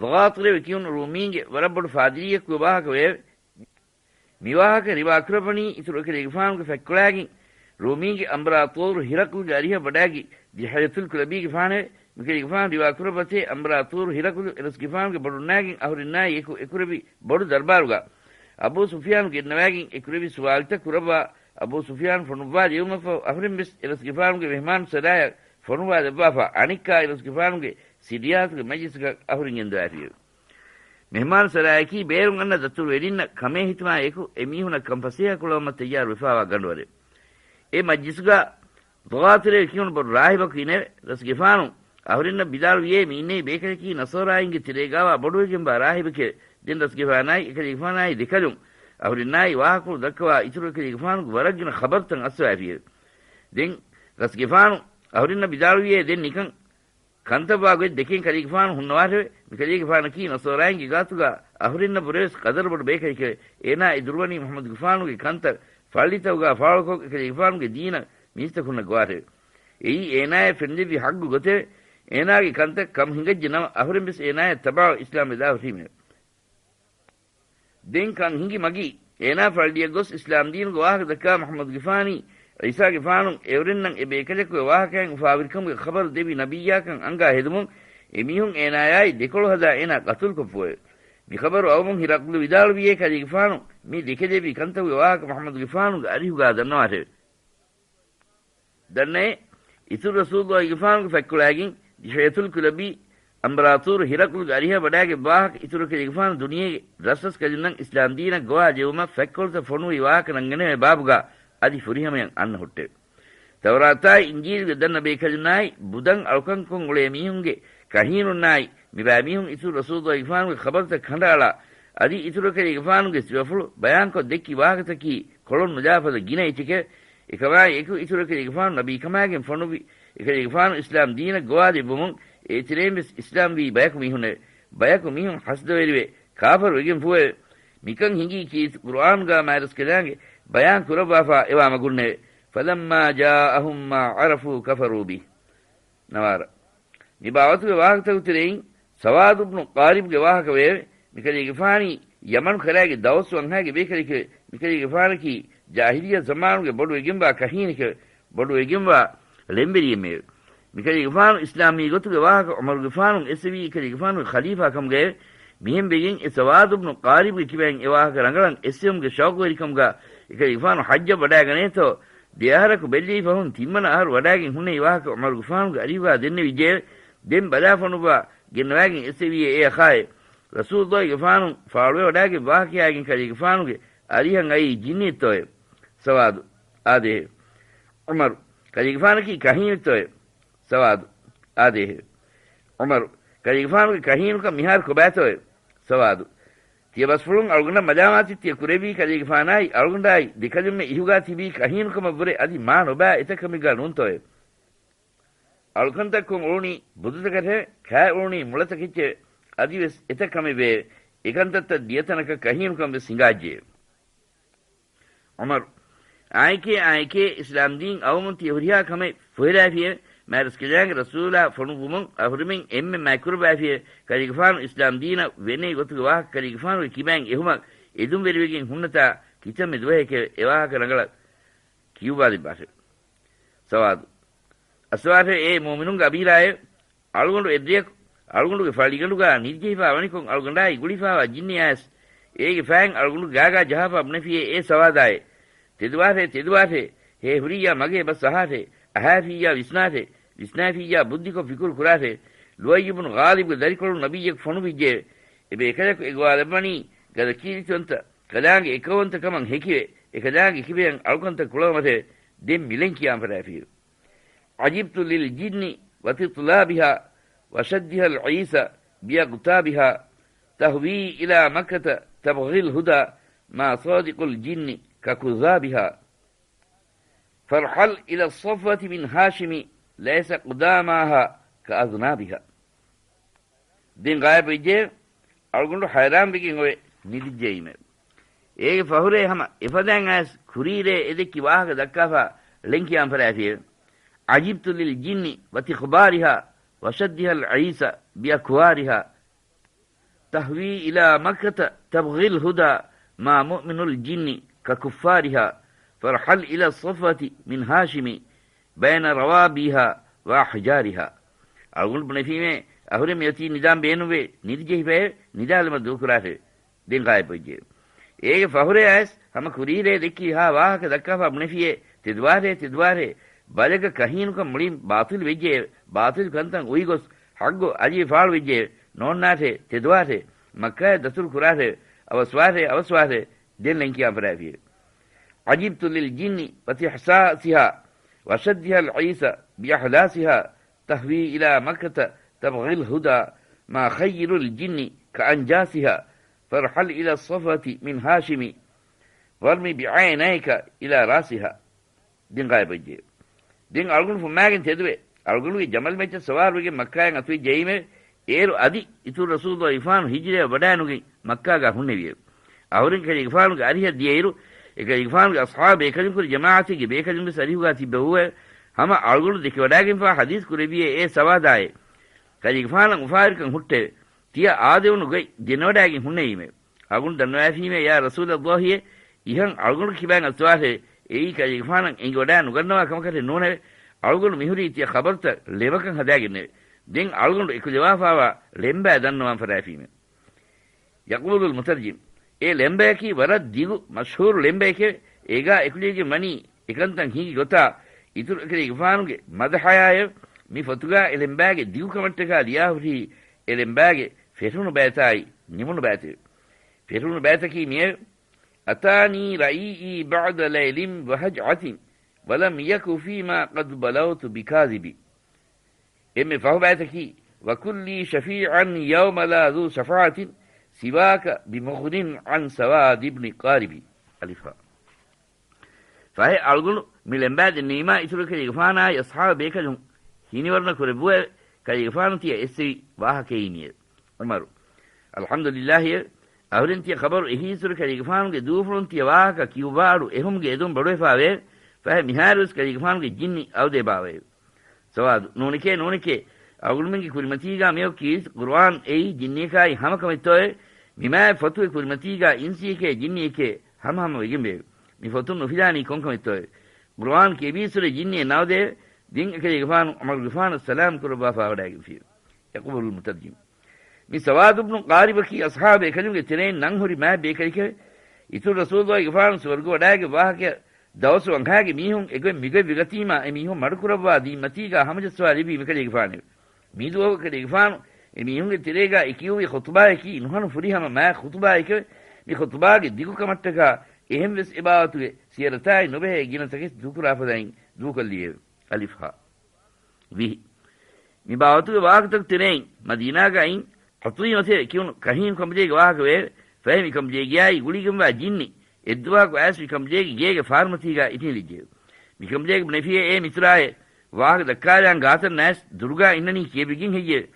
ލުޣާތުރެވެ ކިޔުނު ރޫމީންގެ ވަރަށް ބޮޑު ފާދިރީއެއްގެ ވާހަކަވެއެވެ. މި ވާހަކަ ރިވާކުރައްވަނީ އިތުރު އެކަލޭގެފާނުގެ ފަތްކޮޅާގެން ރޫމީންގެ އަނބަރާޠޫރު ހިރަޤުލުގެ އަރިހަށް ވަޑާގި ދިހަޔަތުލް ކުލަބީގެފާނެވެ. މިކަލޭގެފާނު ރިވާކުރައްވަތޭ އަނބަރާޠޫރު ހިރަޤުލު އެރަސްގެފާނުގެ ބޮޑުންނާގެން އަހުރެންނާއި އެކު އެކުރެއްވި ބޮޑު ދަރުބާރުގާ އަބޫ ސުފްޔާނު ގެންނަވާގެން އެކުރެއްވި ސުވާލުތައް ކުރައްވާ އަބޫ ސުފްޔާނު ފޮނުއްވާ ލިޔުމަށްފަހު އަހުރެން ވެސް އެރަސްގެފާނުގެ މެހްމާން ސަރާޔަށް ފޮނުވާލައްވާފަ، އަނެއްކާ އެރަސްގެފާނުގެ ސިރިޔާތުގެ މަޖިލިސްގަ އަހުރެން ގެންދަވާފިއެވެ. މެހްމާން ސަރާޔަކީ ބޭރުން އަންނަ ދަތުރުވެރިންނަށް ކަމޭ ހިތުމާ އެކު އެމީހުނަށް ކަން ފަސޭހަ ކުޅައުމަށް ތައްޔާރުވެފާވާ ގަނޑުވަރެއް. އެ މަޖްލިސުގަ ދުޣާތުރޭ ކިޔުނު ބޮޑު ރާހިބަކު އިނެވެ. ރަސްގެފާނު އަހުރެންނަށް ވިދާޅުވިއޭ، މި އިންނެވި ބޭކަލަކީ ނަޞާރާއިންގެ ތެރޭގާވާ ބޮޑުވެގެންވާ ރާހިބެކެވެ. ދެން ރަސްގެފާނާއި އެކަލޭގެފާނާއި ދެކަލުން އަހުރެންނާއި ވާހަކަފުޅު ދައްކަވާ އިތުރު އެކަލޭގެފާނުގެ ވަރަށްގިނަ ޚަބަރުތައް އައްސަވާފިއެވެ. ދެން ރަސްގެފާނު އަހުރެންނަށް ވިދާޅުވިއޭ، ދެން ނިކަން ކަންތައްވާ ގޮތް ދެކެން ކަލޭގެފާނު ހުންނަވާށެވެ. މި ކަލޭގެފާނަކީ ނަޞާރާއިންގެ ގާތުގާ އަހުރެންނަށްވުރެވެސް ޤަދަރުބޮޑު ބޭކަލެކެވެ. އޭނާ އެ ދުރުވަނީ މުޙައްމަދުގެފާނުގެ ކަންތައް ފައްޅިތަކުގާ ފާޅުކޮށް އެކަލޭގެފާނުގެ ދީނަށް މީސްތަކުންނަށް ގޮވާށެވެ. އެއީ އޭނާޔަށް ފެނިދެއްވި ހައްގު ގޮތެވެ. އޭނާގެ ކަންތައް ކަމު ހިނގައްޖެ ނަމަ، އަހުރެން ވެސް އޭނާޔަށް ތަބާވެ އިސްލާމް ވެދާފަ ހުރީމެވެ. ދެން ކަން ހިނގި މަގީ، އޭނާ ފައްޅިއަށް ގޮސް އިސްލާމް ދީނުގެ ވާހަކަ ދައްކާ މުޙައްމަދުގެފާނީ، ޢީސާގެފާނު އެއުރެންނަށް އެބޭކަލަކުގެ ވާހަކައިން އުފާވެރިކަމުގެ ޚަބަރު ދެއްވި ނަބިއްޔާކަން އަންގާ ހެދުމުން، އެމީހުން އޭނާޔާއި ދެކޮޅު ހަދާ އޭނާ ޤަތުލުކޮށްފުއެވެ. މި ޚަބަރު އައުމުން ހިރަޤްލު ވިދާޅުވިއޭ ކަލޭގެފާނު މި ދެކެދެއްވި ކަންތަކުގެ ވާހަކަ މުޙައްމަދުގެފާނުގެ އަރިހުގާ ދަންނަވާށެވެ. ދަންނައޭ، އިތުރު ރަސޫލުއްލާހިގެފާނުގެ ފަތްކޮޅާގެން ދިހަޔަތުލް ކުލަބީ އަމްބަރާތޫރު ހިރަޤްލުގެ އަރިހަށް ވަޑާގެ ވާހަކަ އިތުރު ކަލޭގެފާނު ދުނިޔޭގެ ރަސްރަސްކަލުންނަށް އިސްލާމް ދީނަށް ގޮވާ ޖެއުމަށް ފަތްކޮޅުތައް ފޮނުވި ވާހަކަ ނަންގަނެވޭ ބާބުގާ އަދި ފުރިހަމަޔަށް އަންނަ ހުއްޓެވެ. ތައުރާތާއި އިންޖީލުގެ ދަންނަ ބޭކަލުންނާއި ބުދަން އަޅުކަންކޮށް އުޅޭ މީހުންގެ ކަހީނުންނާއި މިބައިމީހުން އިތުރު ރަސޫލުއްލާހިގެފާނުގެ ޚަބަރުތައް ކަނޑައަޅާ އަދި އިތުރު ކަލޭގެފާނުގެ ސިފަފުޅު ބަޔާންކޮށް ދެއްކި ވާހަކަތަކީ ކޮޅުން ނުލާ ފަދަ ގިނަ އެއްޗެކެވެ. އެކަމާއި އެކު އިތުރު ކަލޭގެފާނު ނަބީކަމާގެން ފޮނުއްވި އެކަލޭގެފާނު އިސްލާމް ދީނަށް ގޮވާލެއްވުމުން އޭތެރެއިން ވެސް އިސްލާމްވީ ބަޔަކު މީހުނެވެ. ބަޔަކު މީހުން ހަސަދަވެރިވެ ކާފަރު ވެގެންފުއެވެ. މިކަން ހިނގީ ކީރިތި ޤުރުއާނުގާ މާތްރަސްކަލާނގެ ބަޔާން ކުރައްވާފާ އެވާ މަގުންނެވެ. فَلَمَّا جَاءَهُم مَّا عَرَفُوا كَفَرُوا بِهِ. ނަވާރަ. މި ބާވަތުގެ ވާހަކަތަކުގެ ތެރެއިން ސަވާދު ބުނު ޤާރިބުގެ ވާހަކަ ވެއެވެ. މިކަލޭގެފާނީ ޔަމަނު ކަރާގެ ދައުސް ވަންހާގެ ބޭކަލެކެވެ. މިކަލޭގެފާނަކީ ޖާހިލިއްޔަ ޒަމާނުގެ ބޮޑު ވެގެންވާ ކަހީނެކެވެ. ބޮޑު ވެގެންވާ ޅެންވެރިއެއްމެވެ. މިކަލޭގެފާނު އިސްލާމްވީ ގޮތުގެ ވާހަކަ ޢުމަރުގެފާނު އެއްސެވީ އެކަލޭގެފާނުގެ ޚަލީފާ ކަމުގައެވެ. މިހެން ވެގެން އެ ސަވާދު ބުނު ޤާރިބުގެ ކިބައިން އެ ވާހަކަ ރަނގަޅަށް އެއްސެވުމުގެ ޝައުޤުވެރިކަމުގާ އެކަލޭގެފާނު ޙައްޖަށް ވަޑާގަނޭތޯ، ދެއަހަރަކު ބެއްލެވި ފަހުން ތިންވަނަ އަހަރު ވަޑާގެން ހުންނެވި ވާހަކަ ޢުމަރުގެފާނުގެ އަރިހުގާ ދެންނެވިއްޖެއެވެ. ދެން ބަލާ ފޮނުއްވާ ގެންނަވާގެން އެއްސެވީއޭ އޭ އަޚާއޭ، ރަސޫލުއްލާހިގެފާނު ފާޅުވެވަޑާގެން ވާހަކަޔާގެން ކަލޭގެފާނުގެ އަރިހަށް އައީ ޖިންނިއެއްތޯއޭ؟ ސަވާދު، އާދޭހެވެ. ޢުމަރު، ކަލޭގެފާނަކީ ކަހީނެއްތޯއޭ؟ ސަވާދު، އާދޭހެވެ. ޢުމަރު، ކަލޭގެފާނުގެ ކަހީނުކަން މިހާރު ކޮބާތޯއޭ؟ ސަވާދު، ތިޔަބަސްފުޅުން އަޅުގަނޑަށް މަލާމާތެއް ތިޔަ ކުރެއްވީ ކަލޭގެފާނާއި އަޅުގަނޑާއި ދެކަލުންމެ އިހުގާ ތިބީ ކަހީނުކަމަށްވުރެ އަދި މާ ނޮބާ އެތައް ކަމެއްގާ ނޫންތޯއޭ؟ އަޅުކަންތައް ކޮށް އުޅުނީ ބުދުތަކަށެވެ. ކާ އުޅުނީ މުޅަތަކެއްޗެވެ. އަދިވެސް އެތައް ކަމެއް ވެއެވެ. އެކަންތައްތައް ދިޔަތަނަކަށް ކަހީނުކަން ވެސް ހިނގާއްޖެއެވެ. ޢުމަރު، އާނއެކޭ، އާނއެކޭ، އިސްލާމްދީން އައުމުން ތިޔަ ހުރިހާ ކަމެއް ފޮހެލާފިއެވެ. މާތްރަސްކަލާނގެ ރަސޫލާ ފޮނުއްވުމުން އަހުރެމެން އެންމެ މާތްކުރައްވާފިއެވެ. ކަލޭގެފާނު އިސްލާމްދީނަށް ވޭނެ ގޮތުގެ ވާހަކަ ކަލޭގެފާނުގެ ކިބައިން އެހުމަށް އެދުންވެރިވެގެން ހުންނަތާ ކިތަންމެ ދުވަހެކެވެ. އެވާހަކަ ރަނގަޅަށް ކިޔުއްވާލެއްވާށެވެ. ސަވާދު، އައްސަވާށެވެ އޭ މުއުމިނުންގެ އަމީރާއޭ. އަޅުގަނޑު އެއްރެޔަކު އަޅުގަނޑުގެ ފަޅިގަނޑުގާ ނިދިޖެހިފާ ވަނިކޮށް އަޅުގަނޑާއި ގުޅިފާވާ ޖިންނިއާވެސް އޭގެ ފައިން އަޅުގަނޑުގެ ގާގާ ޖަހާފާ ބުނެފިއޭ އޭ ސަވާދާއޭ. ތެދުވާށޭ، ތެދުވާށޭ، ހޭ ހުރިއްޔާ މަގޭ ބަސް އަހާށޭ، އަހާފިއްޔާ ވިސްނާށޭ، ވިސްނާފިއްޔާ ބުއްދިކޮށް ފިކުރު ކުރާށޭ. ލުއައްޔު ބުނު ޣާލިބުގެ ދަރިކޮޅުން ނަބިއްޔަކު ފޮނުވިއްޖެއެވެ. އެބޭކަލަކު އެ ގޮވާލައްވަނީ ގަދަ ކީރިތިވަންތަ ކަލާނގެ އެއްކައުވަންތަކަމަށް ހެކިވެ، އެކަލާނގެ ކިބަޔަށް އަޅުކަންތައް ކުޅަވަމަށެވެ. ދެން މި ޅެން ކިޔާން ފަށާފިއެވެ. عجبت للجن وتطلابها وشدها العيس بأقطابها تهوي إلى مكة تبغي الهدى ما صادق الجن ككذابها فارحل إلى الصفوة من هاشم ليس قداماها كأذنابها. ދެން ޣާއިބުވެއްޖެ، އަޅުގަނޑު ހައިރާންވެގެން އޮވެ ނިދިއްޖައީމެވެ. އޭގެ ފަހުރޭ ހަމަ އެފަދައިން އައިސް ކުރީރޭ އެދެއްކި ވާހަކަ ދައްކާފާ ޅެން ކިޔާން ފަށާފިއެވެ. عجبت للجن وتخبارها وشدها العيس بأكوارها تهوي إلى مكة تبغي الهدى ما مؤمن الجن ككفارها فارحل إلى الصفوة من هاشم بين روابيها وأحجارها. އަޅުގަނޑު ބުނެފީމޭ، އަހުރެން މިއޮތީ ނިދާން ބޭނުންވެ ނިދިޖެހިފައެވެ. ނިދާލުމަށް ދޫކުރާށެވެ. ދެން ޣާއިބުވެއްޖެއެވެ. އޭގެ ފަހުރޭ އައިސް ހަމަ ކުރީރޭ ދެއްކި ހާ ވާހަކަ ދައްކާފާ ބުނެފިއޭ، ތެދުވާށޭ، ތެދުވާށޭ، ބަލަގަ ކަހީނުކަން މުޅިން ބާޠިލު ވެއްޖެއެވެ. ބާޠިލު ކަންތައް އުއިގޮސް ޙައްޤު އަލިވެ ފާޅުވެއްޖެއެވެ. ނޯންނާށޭ، ތެދުވާށޭ، މައްކާޔަށް ދަތުރު ކުރާށެވެ. އަވަސްވާށޭ، އަވަސްވާށޭ، ދެން ޅެން ކިޔާން ފަށާފިއެވެ. عجبت للجن وتحساسها وشدها العيس بأحلاسها تهوي إلى مكة تبغي الهدى ما خير الجن كأنجاسها فارحل إلى الصفوة من هاشم وارم بعينيك إلى راسها. ދެން ޣާއިބުވެއްޖެ. ދެން އަޅުގަނޑު ފުއްމާގެން ތެދުވެ، އަޅުގަނޑުގެ ޖަމަލް މައްޗަށް ސަވާރުވެގެން މައްކާއަށް އަތުވެއްޖައީމެވެ. އޭރު އަދި އިތުރު ރަސޫލުއްލާހިގެފާނު ހިޖުރަޔަށް ވަޑާނުގެން މައްކާގާ ހުންނެވިއެވެ. އަހުރެން ކަލޭގެފާނުގެ އަރިހަށް ދިޔައިރު، އެކަލޭގެފާނުގެ އަޞްޙާބު ބޭކަލުންކުރެ ޖަމާޢަތެއްގެ ބޭކަލުން ވެސް އަރިހުގާ ތިއްބެވޫއެވެ. ހަމަ އަޅުގަނޑު ދެކެވަޑާގެންފާ ޙަދީޘް ކުރެއްވިއޭ އޭ ސަވާދާއޭ. ކަލޭގެފާނަށް އުފާވެރިކަން ހުއްޓެވެ. ތިޔަ އާދެވުނު ގޮތް ދެނެވަޑާގެން ހުންނެވީމެވެ. އަޅުގަނޑު ދަންނަވައިފީމޭ ޔާ ރަސޫލައްލާހިއޭ، އިހަން އަޅުގަނޑު ކިބައިން އައްސަވާށެވެ. އެއީ ކަލޭގެފާނަށް އެނގިވަޑާ ނުގަންނަވާ ކަމަކަށެއް ނޫނެވެ. އަޅުގަނޑު މިހުރީ ތިޔަ ޚަބަރުތައް ލެމަކަށް ހަދާގެންނެވެ. ދެން އަޅުގަނޑު އެކުލެވާފާވާ ޅެންބައި ދަންނަވާން ފަށާފީމެވެ. ޔަޤޫލުލް މުތަރްޖިމް، އެ ޅެންބަޔަކީ ވަރަށް ދިގު މަޝްހޫރު ޅެންބައެކެވެ. އޭގާ އެކުލެވިގެން ވަނީ އެކަންތައް ހިނގި ގޮތާ އިތުރު އެކަލޭގެފާނުގެ މަދަޙަޔާއެވެ. މި ފޮތުގާ އެ ޅެންބައިގެ ދިގުކަމަށްޓަކާ ލިޔާހުރީ އެ ޅެންބައިގެ ފެށުނު ބައިތާއި ނިމުނު ބައިތެވެ. ފެށުނު ބައިތަކީ މިއެވެ. أتاني ريعي بعد ليل وهجعة ولم يك فيما قد بلوت بكاذب. އެންމެ ފަހު ބައިތަކީ، وكن لي شفيعا يوم لا ذو شفاعة سواك بمغن عن سواد بن قارب. އަލިފާ. ފަހެ އަޅުގަނޑު މި ޅެންބައި ދެންނެވީމާ އިތުރު ކަލޭގެފާނާއި އަޞްޙާބު ބޭކަލުން ހިނިވަރުނަ ކުރެއްވުއެވެ. ކަލޭގެފާނު ތިޔަ އެއްސެވި ވާހަކައީ މިއެވެ. ޢުމަރު، އަލްޙަމްދުލިއްލާހިއެވެ. އަހުރެން ތިޔަ ޚަބަރު އެހީއިސުރެ ކަލޭގެފާނުގެ ދޫފުޅުން ތިޔަ ވާހަކަ ކިޔުއްވާއަޑު އެހުމުގެ އެދުން ބޮޑުވެފާވެއެވެ. ފަހެ މިހާރުވެސް ކަލޭގެފާނުގެ ޖިންނި އައުދޭ ބާވައެވެ. ސަވާދު، ނޫނެކޭ، ނޫނެކޭ. އަޅުގަނޑުމެންގެ ކުރިމަތީގާ މިއޮތް ކީރިތި ޤުރުއާން އެއީ ޖިންނިއަކާއި ހަމަ ކަމެއްތޯއެވެ؟ މިމާތް ފޮތުގެ ކުރިމަތީގާ އިންސީއެކޭ ޖިންނިއެކޭ ހަމަ ހަމަ ވެގެންވެއެވެ. މި ފޮތުން ނުފިލާނީ ކޮންކަމެއްތޯއެވެ؟ ޤުރުއާން ކިޔެވީއިސުރެ ޖިންނިއެއް ނާދެއެވެ. ދެން އެކަލޭގެފާނު ޢުމަރުގެފާނަށް ސަލާމް ކުރައްވާފާ ވަޑައިގެންފިއެވެ. ޔަޤޫލުލް މުތަރްޖިމް. މި ސަވާދު ބުނު ޤާރިބަކީ އަޞްޙާބު ބޭކަލުންގެ ތެރެއިން ނަން ހުރި މާތް ބޭކަލެކެވެ. އިތުރު ރަސޫލުއްލާހިގެފާނު ސުވަރުގެ ވަޑާގެ ވާހަކަ ދައުސު ވަންހާގެ މީހުން އެގޮތް މިގޮތް ވިގަތީމާ އެ މީހުން މަޑުކުރައްވާ ދީންމަތީގާ ހަމަޖައްސަވާ ލިބީ މިކަލޭގެފާނެވެ. މިދުވަހު ކަލޭގެފާނު އެ މީހުންގެ ތެރޭގާ އެ ކިޔުއްވި ޚުޠުބާއަކީ ނުހަނު ފުރިހަމަ މާތް ޚުޠުބާއެކެވެ. މި ޚުޠުބާގެ ދިގުކަމަށްޓަކާ އެހެންވެސް އެ ބާވަތުގެ ސިޔަރަތާއި ނުބެހޭ ގިނަ ތަކެތި ދޫކުރާ ފަދައިން ދޫކޮށްލިއެވެ. އަލިފް ހާ. ވިހި. މި ބާވަތުގެ ވާހަކަތަކު ތެރެއިން މަދީނާގައި ޙަތީމަތޭ ކިޔުނު ކަހީމް ކަނބުލޭގެ ވާހަކަ ވެއެވެ. ފަހެ މި ކަނބުލޭގެއާއި ގުޅިގެންވާ ޖިންނި އެއްދުވަހަކު އައިސް މި ކަނބުލޭގެ ގޭގެ ފާރުމަތީގާ އިށީނދެއްޖެއެވެ. މި ކަނބުލޭގެ ބުނެފިއޭ އޭ މިތުރާއޭ، ވާހަކަ ދައްކާލާން ގާތަށް ނައިސް ދުރުގާ އިންނަނީ ކިޔެވިގެން ހެއްޔެވެ؟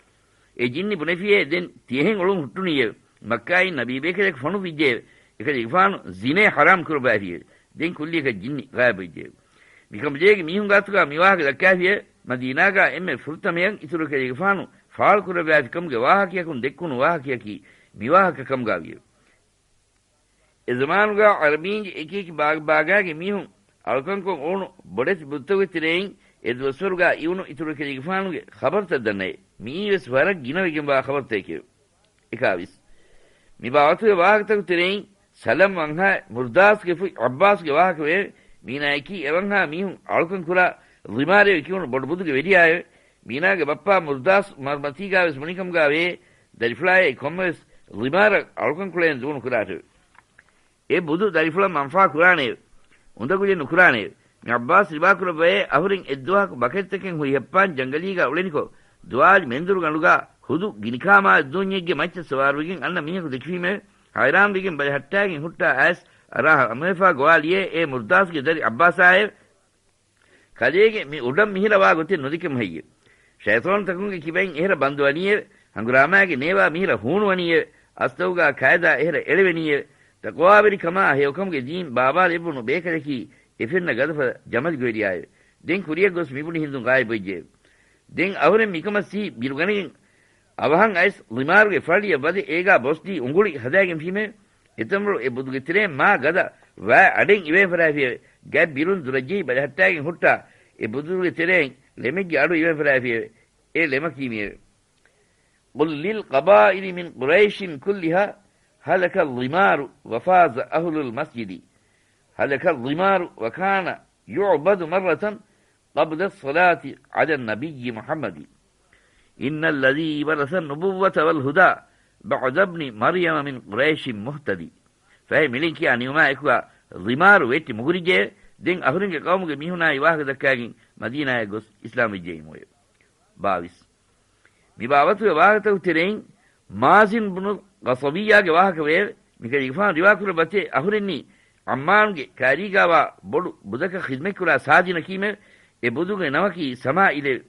އެ ޖިންނި ބުނެފިއޭ ދެން ތިޔަހެން އުޅުން ހުއްޓުނީއެވެ. މައްކާއިން ނަބީބޭކަލެކު ފޮނުއްވިއްޖެއެވެ. އެކަލޭގެފާނު ޒިނޭ ޙަރާމް ކުރައްވައިފިއެވެ. ދެން ކުއްލިއަކަށް ޖިންނި ޣާއިބުވެއްޖެއެވެ. މިކަނބުލޭގެ މީހުން ގާތުގާ މި ވާހަކަ ދައްކާފިއެވެ. މަދީނާގާ އެންމެ ފުރަތަމަޔަށް އިތުރު ކަލޭގެފާނު ފާޅުކުރައްވާފިކަމުގެ ވާހަކަޔަކުން ދެއްކުނު ވާހަކަޔަކީ މި ވާހަކަ ކަމުގާވިއެވެ. އެ ޒަމާނުގާ ޢަރަބީންގެ އެކިއެކި ބާގް ބާގާގެ މީހުން އަޅުކަންކޮށް އުޅުނު ބޮޑެތި ބުދުތަކުގެ ތެރެއިން އެ ދުވަސްވަރުގާ އިވުނު އިތުރު ކަލޭގެފާނުގެ ޚަބަރުތައް ދަންނައޭ. މިއީވެސް ވަރަށް ގިނަވެގެންވާ ޚަބަރުތަކެކެވެ. އެކާވީސް. މި ބާވަތުގެ ވާހަކަތަކު ތެރެއިން ސަލަމް ވަންހާ މުރްދާސްގެ ފުތް ޢައްބާސްގެ ވާހަކަ ވެއެވެ. މީނާއަކީ އެވަންހާ މީހުން އަޅުކަން ކުރާ ޟިމާރޭ ކިޔުނު ބޮޑު ބުދުގެ ވެރިޔާއެވެ. މީނާގެ ބައްޕާ މުރްދާސް މަރުމަތީގާވެސް ބުނިކަމުގާ ވެއޭ، ދަރިފުޅާއޭ ކޮންމެވެސް ޟިމާރަށް އަޅުކަން ކުޅޭން ދޫނު ކުރާށެވެ. އެ ބުދު ދަރިފުޅަށް މަންފާ ކުރާނެއެވެ. އުނދަގުލެއް ނުކުރާނެއެވެ. މި ޢައްބާސް ރިވާކުރައްވައޭ، އަހުރެން އެއްދުވަހަކު ބަކެތިތަކެއް ހުއިހައްޕާން ޖަންގަލީގާ އުޅެނިކޮށް، ދުވާލި މެންދުރުގަނޑުގާ ހުދު ގިނިކާމާ ދޫންޏެއްގެ މައްޗަށް ސަވާރުވެގެން އަންނަ މީހަކު ދެކިފީމެވެ. ހައިރާންވެގެން ބަލި ހައްޓާގެން ހުއްޓާ އައިސް އަރާ ހަމަވެފާ ގޮވާލިއޭ އޭ މުރްދާސްގެ ދަރި ޢައްބާސާއެވެ. ކަލޭގެ މި އުޑަށް މިހިރަ ވާ ގޮތެއް ނުދެކެމު ހެއްޔެވެ؟ ޝައިޠާނުތަކުންގެ ކިބައިން އެހެރަ ބަންދުވަނީއެވެ. ހަނގުރާމާގެ ނޭވާ މިހިރަ ހޫނުވަނީއެވެ. އަސްތައުގާ ކައިދާ އެހެރަ އެޅެވެނީއެވެ. ތަޤްވާވެރިކަމާ ހެޔޮކަމުގެ ދީން ބާވާލެއްވުނު ބޭކަލަކީ އެ ފެންނަ ގަދަފަދަ ޖަމަލްގެ ވެރިޔާއެވެ. ދެން ކުރިޔަށް ގޮސް މިބުނި ހިނދުން ޣާއިބުވެއްޖެއެވެ. ދެން އަހުރެން މިކަމަށް ސީ ބިރުގަނެގެން އަވަހަށް އައިސް ޅިމާރުގެ ފަޅިއަށް ވަދެ އޭގާ ބޮސްދީ އުނގުޅި ހަދާގެންފީމެވެ. އެތަންވަޅު އެ ބުދުގެ ތެރެއިން މާ ގަދަ ވައި އަޑެއް އިވޭން ފަރާފިއެވެ. ގަތް ބިރުން ދުރަށްޖެހި ބަލިހައްޓާގެން ހުއްޓާ އެ ބުދުގެ ތެރެއިން ޅެމެއްގެ އަޑު އިވޭން ފަރާފިއެވެ. އެ ޅެމަކީ މިއެވެ. قل للقبائل من قريش كلها هلك الضمار وفاز أهل المسجد. هلك الضمار وكان يعبد مرة قبل الصلاة على النبي محمد. إن الذي ورث النبوة والهدى بعد ابن مريم من قريش مهتدي. ފަހެ މިޅެން ކިޔާ ނިމުމާ އެކުގާ ޟިމާރު ވެއްޓި މުގުރިއްޖެއެވެ. ދެން އަހުރެންގެ ޤައުމުގެ މީހުނާއި ވާހަކަ ދައްކާގެން މަދީނާއަށް ގޮސް އިސްލާމް ވެއްޖެއީމުއެވެ. ބާވީސް. މި ބާވަތުގެ ވާހަކަތަކު ތެރެއިން މާޒިން ބުނު ޤަޞަވިއްޔާގެ ވާހަކަ ވެއެވެ. މިކަލޭގެފާނު ރިވާކުރައްވަތޭ، އަހުރެންނީ ޢައްމާނުގެ ކާރީގާވާ ބޮޑު ބުދަކަށް ޚިދްމަތްކުރާ ސާދިނަކީމެވެ. އެ ބުދުގެ ނަމަކީ ސަމާއިލެވެ.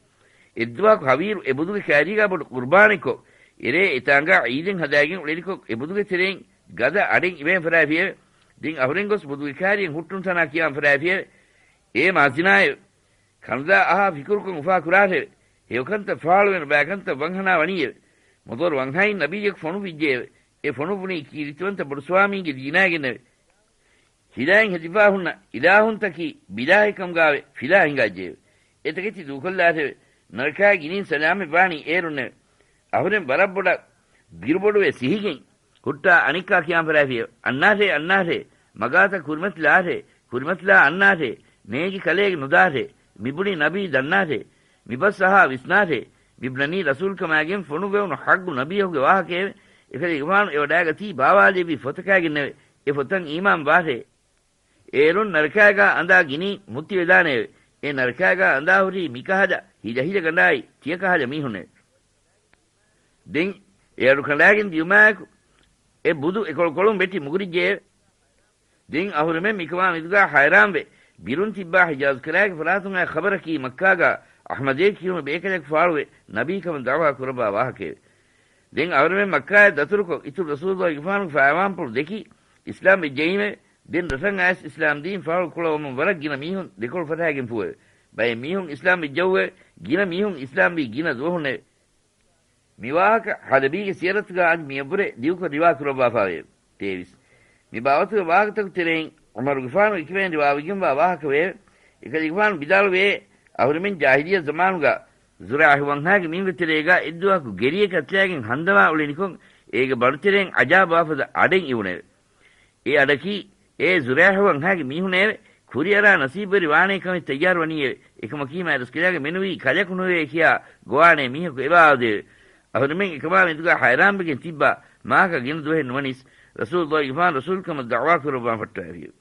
އެއްދުވަހަކު ހަވީރު އެ ބުދުގެ ކާރީގާ ބޮޑު ޤުރުބާނެއްކޮށް، އެރޭ އެތާނގާ ޢީދެއް ހަދާގެން އުޅެނިކޮށް، އެ ބުދުގެ ތެރެއިން ގަދަ އަޑެއް އިވޭން ފަރާފިއެވެ. ދެން އަހުރެން ގޮސް ބުދުގެ ކާރިއަށް ހުއްޓުން ތަނާ ކިޔާން ފަރާފިއެވެ. އޭ މާޒިނާއެވެ! ކަނުލާ އަހާ ފިކުރުކޮށް އުފާ ކުރާށެވެ. ހެޔޮކަންތައް ފާޅުވެ ނުބައިކަންތައް ވަންހަނާ ވަނީއެވެ. މުދޮރު ވަންހައިން ނަބިއްޔަކު ފޮނުއްވިއްޖެއެވެ. އެ ފޮނުއްވުނީ ކީރިތިވަންތަ ބޮޑުސުވާމީގެ ދީނާގެންނެވެ. ހިލައިން ހެދިފާ ހުންނަ އިލާހުންތަކީ ބިލާހެއްކަމުގާވެ ފިލާ ހިނގާއްޖެއެވެ. އެތަކެތި ދޫކޮށްލާށެވެ. ނަރަކާގެ ގިނީން ސަލާމަތް ވާނީ އޭރުންނެވެ. އަހުރެން ވަރަށް ބޮޑަށް ބިރުބޮޑުވެ ސިހިގެން ހުއްޓާ އަނެއްކާ ކިޔާން ފަރާފިއެވެ. އަންނާށޭ، އަންނާށޭ، މަގާތައް ކުރިމަތިލާށޭ، ކުރިމަތިލާ އަންނާށޭ، ނޭގި ކަލޭގެ ނުދާށޭ، މިބުނީ ނަބީ ދަންނާށޭ، މިބަސް އަހާ ވިސްނާށޭ، މިބުނަނީ ރަސޫލްކަމާގެން ފޮނުއްވެވުނު ޙައްގު ނަބީއަކުގެ ވާހަކައެވެ. އެކަލޭގެފާނު އެވަޑާގަތީ ބާވާލެއްވި ފޮތަކާގެންނެވެ. އެ ފޮތަށް އީމާން ވާށޭ. އޭރުން ނަރަކާގާ އަނދާ ގިނީ މުއްތިވެދާނެއެވެ. އެ ނަރަކާގާ އަނދާ ހުރީ މިކަހަލަ ހިލަހިލަ ގަނޑާއި ތިޔަކަހަލަ މީހުންނެވެ. ދެން އެ އަޑު ކަނޑާގެން ދިޔުމާއެކު އެ ބުދު އެކޮޅުކޮޅުން ވެއްޓި މުގުރިއްޖެއެވެ. ދެން އަހުރެމެން މިކަމާ މެދުގާ ހައިރާންވެ ބިރުން ތިއްބާ ޙިޖާޒު ކަރާގެ ފަރާތުން އައި ޚަބަރަކީ މައްކާގާ އަޙްމަދޭ ކިޔުނު ބޭކަލަކު ފާޅުވެ ނަބީކަމަށް ދަޢުވާ ކުރައްވާ ވާހަކައެވެ. ދެން އަހުރެމެން މައްކާއަށް ދަތުރުކޮށް އިތުރު ރަސޫލުއްލާހިގެފާނުގެ ފައިވާންޕުޅު ދެކި އިސްލާމް ވެއްޖައީމެވެ. ދެން ރަށަށް އައިސް އިސްލާމް ދީން ފާޅު ކުޅަވަމުން ވަރަށް ގިނަ މީހުން ދެކޮޅު ފަށާގެންފޫއެވެ. ބައެއް މީހުން އިސްލާމް ވެއްޖައުއެވެ. ގިނަ މީހުން އިސްލާމްވީ ގިނަ ދުވަހުންނެވެ. މި ވާހަކަ ޙަލަބީގެ ސިޔަރަތުގާ އަދި މިއަށްވުރެ ދިގުކޮށް ރިވާ ކުރައްވާފާވެއެވެ. ތޭވީސް. މި ބާވަތުގެ ވާހަކަތަކުގެ ތެރެއިން ޢުމަރުގެފާނު އެކިވެއިން ރިވާވެގެންވާ ވާހަކަ ވެއެވެ. އެކަލޭގެފާނު ވިދާޅުވެއެވެ. އަހުރެމެން ޖާހިލިއްޔަ ޒަމާނުގާ ޒުރާއިހު ވަންހާގެ މީހުންގެ ތެރޭގާ އެއްދުވަހަކު ގެރިއެއް އަތުލައިގެން ހަނދަމާ އުޅެނިކޮށް، އޭގެ ބަނޑުތެރެއިން އަޖާބު ވާފަދަ އަޑެއް އިވުނެވެ. އެ އަޑަކީ، އޭ ޒުރާއިހު ވަންހާގެ މީހުނޭވެ! ކުރިއަރާ ނަސީބުވެރި ވާނޭ ކަމެއް ތައްޔާރުވަނީއެވެ. އެކަމަކީ މާތްރަސްކަލާނގެ މެނުވީ ކަލަކު ނުވޭ ކިޔާ ގޮވާނޭ މީހަކު އެބައާދެއެވެ. އަހުރެމެން އެކަމާ މެދުގާ ހައިރާންވެގެން ތިއްބާ މާކަ ގިނަ ދުވަހެއް ނުވަނީސް، ރަސޫލުއްލާހިގެފާނު ރަސޫލުކަމަށް ދަޢުވާ ކުރައްވާން ފައްޓާފިއެވެ.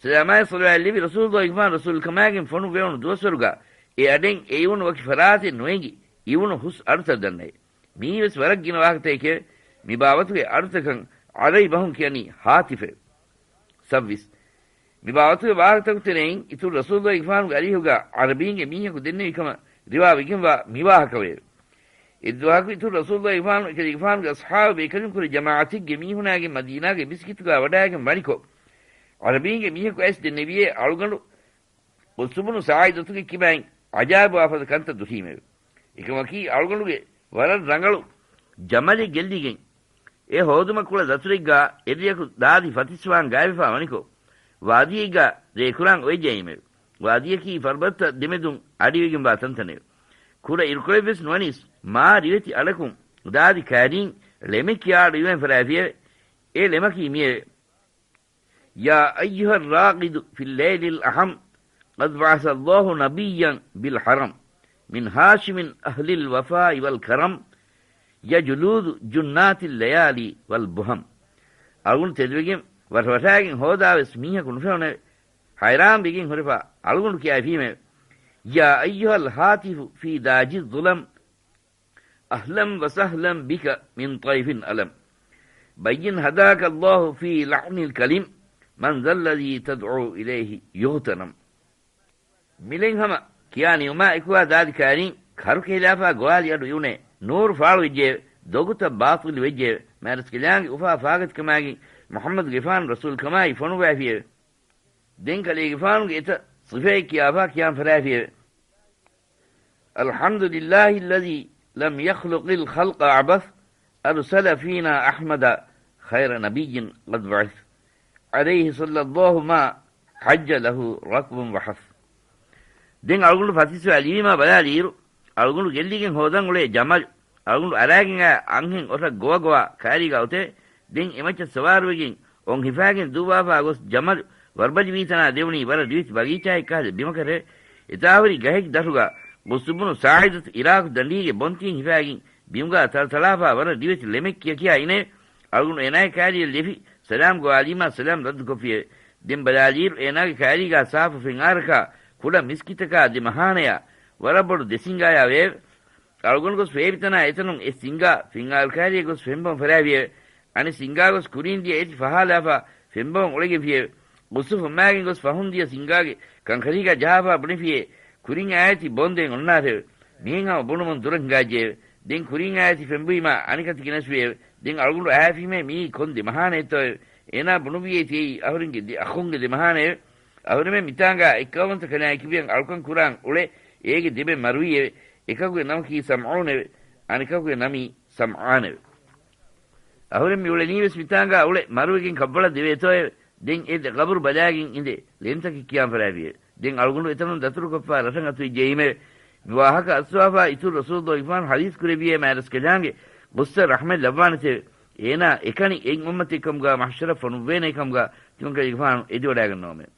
ސަލާމާއި ޞަލަވާތް ލެއްވި ރަސޫލުއްލާހިގެފާނު ރަސޫލުކަމާގެން ފޮނުއްވެވުނު ދުވަސްވަރުގާ އެ އަޑެއް އެ އިވުނު ވަކި ފަރާތެއް ނުއެނގި، އިވުނު ހުސް އަޑުތައް ދަންނައެވެ. މިއީވެސް ވަރަށް ގިނަ ވާހަކަތަކެކެވެ. މި ބާވަތުގެ އަޑުތަކަށް ޢަރަބި ބަހުން ކިޔަނީ ހާތިފެވެ. ސައްވީސް. މި ބާވަތުގެ ވާހަކަތަކުގެ ތެރެއިން އިތުރު ރަސޫލުއްލާހިގެފާނުގެ އަރިހުގާ ޢަރަބީންގެ މީހަކު ދެންނެވި ކަމަށް ރިވާވެގެންވާ މި ވާހަކަ ވެއެވެ. އެއްދުވަހަކު އިތުރު ރަސޫލުއްލާހިގެފާނު އެކަލޭގެފާނުގެ އަޞްޙާބު ބޭކަލުން ކުރެ ޖަމާޢަތެއްގެ މީހުނާގެން މަދީނާގެ މިސްކިތުގާ ވަޑާގެން ވަނިކޮށް، ޢަރަބީންގެ މީހަކު އައިސް ދެންނެވިއޭ އަޅުގަނޑު ޤުއްސު ބުނު ސާޢިދަތުގެ ކިބައިން އަޖާއިބުވާފަދަ ކަންތައް ދުށީމެވެ. އެކަމަކީ އަޅުގަނޑުގެ ވަރަށް ރަނގަޅު ޖަމަލެއް ގެއްލިގެން، އެ ހޯދުމަށް ކުޅަ ދަތުރެއްގާ އެއްރެއަކު ދާދި ފަތިސްވާން ގާތްވެފާ ވަނިކޮށް، ވާދީއެއްގާ ރޭކުރާން އޮވެއްޖައީމެވެ. ވާދީއަކީ ފަރުބަދަތައް ދެމެދުން އަޑިވެގެންވާ ތަންތަނެވެ. ކުޑަ އިރުކޮޅެއްވެސް ނުވަނީސް، މާ ރިވެތި އަޑަކުން ދާދި ކައިރީން ޅެމެއް ކިޔާ އަޑު އިވެން ފަރާފިއެވެ. އެ ޅެމަކީ މިއެވެ. يا أيها الراقد في الليل الأحم، قد بعث الله نبيا بالحرم، من هاشم أهل الوفاء والكرم، يجلوذ جنات الليالي والبهم. އަޅުގަނޑު ތެދުވެގެން ވަށަވަށާގެން ހޯދާވެސް މީހަކު ނުފެނުނެވެ. ހައިރާން ވެގެން ހުރެފާ އަޅުގަނޑު ކިޔައިފީމެވެ. يا أيها الهاتف في داج الظلم، أهلا وسهلا بك من طيف ألم. بين هداك الله في لحن الكلم، من ذا الذي تدعو إليه يغتنم. މިޅެން ހަމަ ކިޔާ ނިމުމާ އެކުވާ ދާދި ކައިރިން ކަރު ކެހިލާފާ ގޮވާލި އަޑު އިވުނޭ. ނޫރު ފާޅުވެއްޖެއެވެ. ދޮގުތައް ބާޠިލު ވެއްޖެއެވެ. މާތްރަސްކަލާނގެ އުފާ ފާގަތިކަމާގެން މުޙައްމަދުގެފާނު ރަސޫލުކަމާއި ފޮނުއްވައިފިއެވެ. ދެން ކަލޭގެފާނުގެ އެތައް ސިފައެއް ކިޔާފާ ކިޔާން ފަރާފިއެވެ. الحمد لله الذي لم يخلق الخلق عبث، أرسل فينا أحمد خير نبي قد بعث، عليه صلى الله ما حج له ركب وحث. ދެން އަޅުގަނޑު ފަތިސްވާ ލިބީމާ ބަލާލިއިރު، އަޅުގަނޑު ގެއްލިގެން ހޯދަން އުޅޭ ޖަމަލު، އަޅުގަނޑު އަރާގެން އައި އަންހެން އޮށަށް ގޮވަގޮވާ ކައިރީގާ އޮތެވެ. ދެން އެމައްޗަށް ސަވާރުވެގެން އޮން ހިފާގެން ދޫވާފާ ގޮސް ޖަމަލު ވަރުބަލިވީތަނާ ދެވުނީ ވަރަށް ރިވެތި ބަގީޗާއެއްކަހަލަ ބިމަކަށެވެ. އެތާހުރި ގަހެއް ދަށުގާ ގުއްސު ބުނު ސާޢިދަތު އިރާކު ދަނޑީގެ ބޮންތިން ހިފާގެން ބިމުގާ ތަޅަތަޅާފާ ވަރަށް ރިވެތި ޅެމެއް ކިޔަކިޔާ އިނެވެ. އަޅުގަނޑު އޭނާގެ ކައިރިއަށް ލެފި ސަލާމް ގޮވާލީމާ ސަލާމް ރައްދުކޮށްފިއެވެ. ދެން ބަލާލިއިރު އޭނާގެ ކައިރީގާ ސާފު ފެންއާރަކާ ކުޑަ މިސްކިތަކާ ދެ މަހާނަޔާ ވަރަށް ބޮޑު ދެ ސިނގާޔާ ވެއެވެ. އަޅުގަނޑު ގޮސް ފޭބިތަނާ އެތަނުން އެއް ސިނގާ ފެންއާރު ކައިރިއަށް ގޮސް ފެންބޮން ފަރާފިއެވެ. އަނެއް ސިނގާ ގޮސް ކުރީން ދިޔަ އޭތި ފަހާލާފާ ފެންބޮން އުޅެގެންފިއެވެ. ގުއްސު ފުއްމާގެން ގޮސް ފަހުން ދިޔަ ސިނގާގެ ކަންކަލީގާ ޖަހާފާ ބުނެފިއޭ، ކުރިން އާއެތި ބޮންދެން އޮންނާށެވެ. މިހެން ހަމަ ބުނުމުން ދުރަށް ހިނގާއްޖެއެވެ. ދެން ކުރިން އާއެތި ފެންބުއިމާ އަނެކަތި ގެނެސްފިއެވެ. ދެން އަޅުގަނޑު އަހާފީމޭ މިއީ ކޮން ދެ މަހާނައެއްތޯއެވެ. އޭނާ ބުނުއްވިއޭ ތިޔައީ އަހުރެންގެ ދެ އަޚުންގެ ދެ މަހާނައެވެ. އަހުރެމެން މިތާނގާ އެއްކައުވަންތަ ކަލާނގެ ކިބައިން އަޅުކަން ކުރާން އުޅެ އޭގެ ދެބެ މަރުވީއެވެ. އެކަކުގެ ނަމަކީ ސަމްޢޫނެވެ. އަނެކަކުގެ ނަމީ ސަމްޢާނެވެ. އަހުރެން މި އުޅެނީވެސް މިތާނގާ އުޅެ މަރުވެގެން ކަށްވަޅަށް ދެވޭތޯއެވެ. ދެން އެ ދެ ޤަބުރު ބަލާގެން އިނދެ ޅެންތަކެއް ކިޔާން ފަރާވިއެވެ. ދެން އަޅުގަނޑު އެތަނުން ދަތުރުކޮށްފާ ރަށަށް އަތުވެއްޖެއީމެވެ. މި ވާހަކަ އައްސަވާފާ އިތުރު ރަސޫލުއްލާހިގެފާނު ޙަދީޘް ކުރެއްވިއޭ މާތްރަސްކަލާނގެ ޣުއްސަ ރަޙްމަތް ލައްވާނެތެވެ. އޭނާ އެކަނި އެއް އުއްމަތެއްކަމުގާ މަޙްޝަރަށް ފޮނުއްވޭނޭކަމުގާ ތިމަންކަލޭގެފާނު އެދިވަޑާގަންނަވަމެވެ.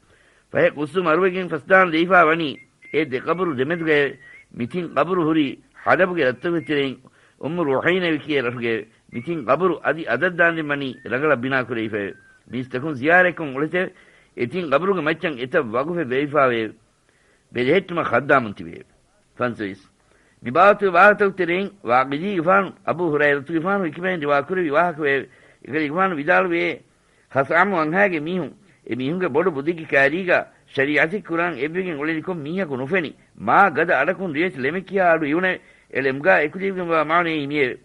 ފަހެ ޤުއްސު މަރުވެގެން ފަސްދާން ދެވިފާ ވަނީ އެ ދެ ޤަބުރު ދެމެދުގައެވެ. މި ތިން ޤަބުރު ހުރީ ޙަލަބުގެ ރަށްތަކުގެ ތެރެއިން އުއްމު ރުހައިނައެވެ ކިޔޭ ރަށުގައެވެ. މި ތިން ޤަބުރު އަދި އަދަށް ދާންދެން ވަނީ ރަނގަޅަށް ބިނާ ކުރެވިފައެވެ. މީސްތަކުން ޒިޔާރަތްކޮށް އުޅެތެވެ. އެ ތިން ޤަބުރުގެ މައްޗަށް އެތައް ވަގުފެއް ވެވިފާވެއެވެ. ބެލެހެއްޓުމަށް ޚައްދާމުން ތިބެއެވެ. ފަންސަވީސް. މި ބާވަތުގެ ވާހަކަތަކުގެ ތެރެއިން ވާޤިދީގެފާނު އަބޫ ހުރައިރަތުގެފާނުގެ ކިބައިން ރިވާކުރެއްވި ވާހަކަވެއެވެ. އެކަލޭގެފާނު ވިދާޅުވިއޭ، ޚަސްޢަމު ވަންހާގެ މީހުން އެ މީހުންގެ ބޮޑު ބުދެއްގެ ކާރީގާ ޝަރީޢަތެއް ކުރާން އެއްވެގެން އުޅެނިކޮށް މީހަކު ނުފެނި، މާ ގަދަ އަޑަކުން ރިވެތި ޅެމެއް ކިޔާ އަޑު އިވުނެވެ. އެ ޅެމުގާ އެކުލެވިގެންވާ މާނައީ މިއެވެ.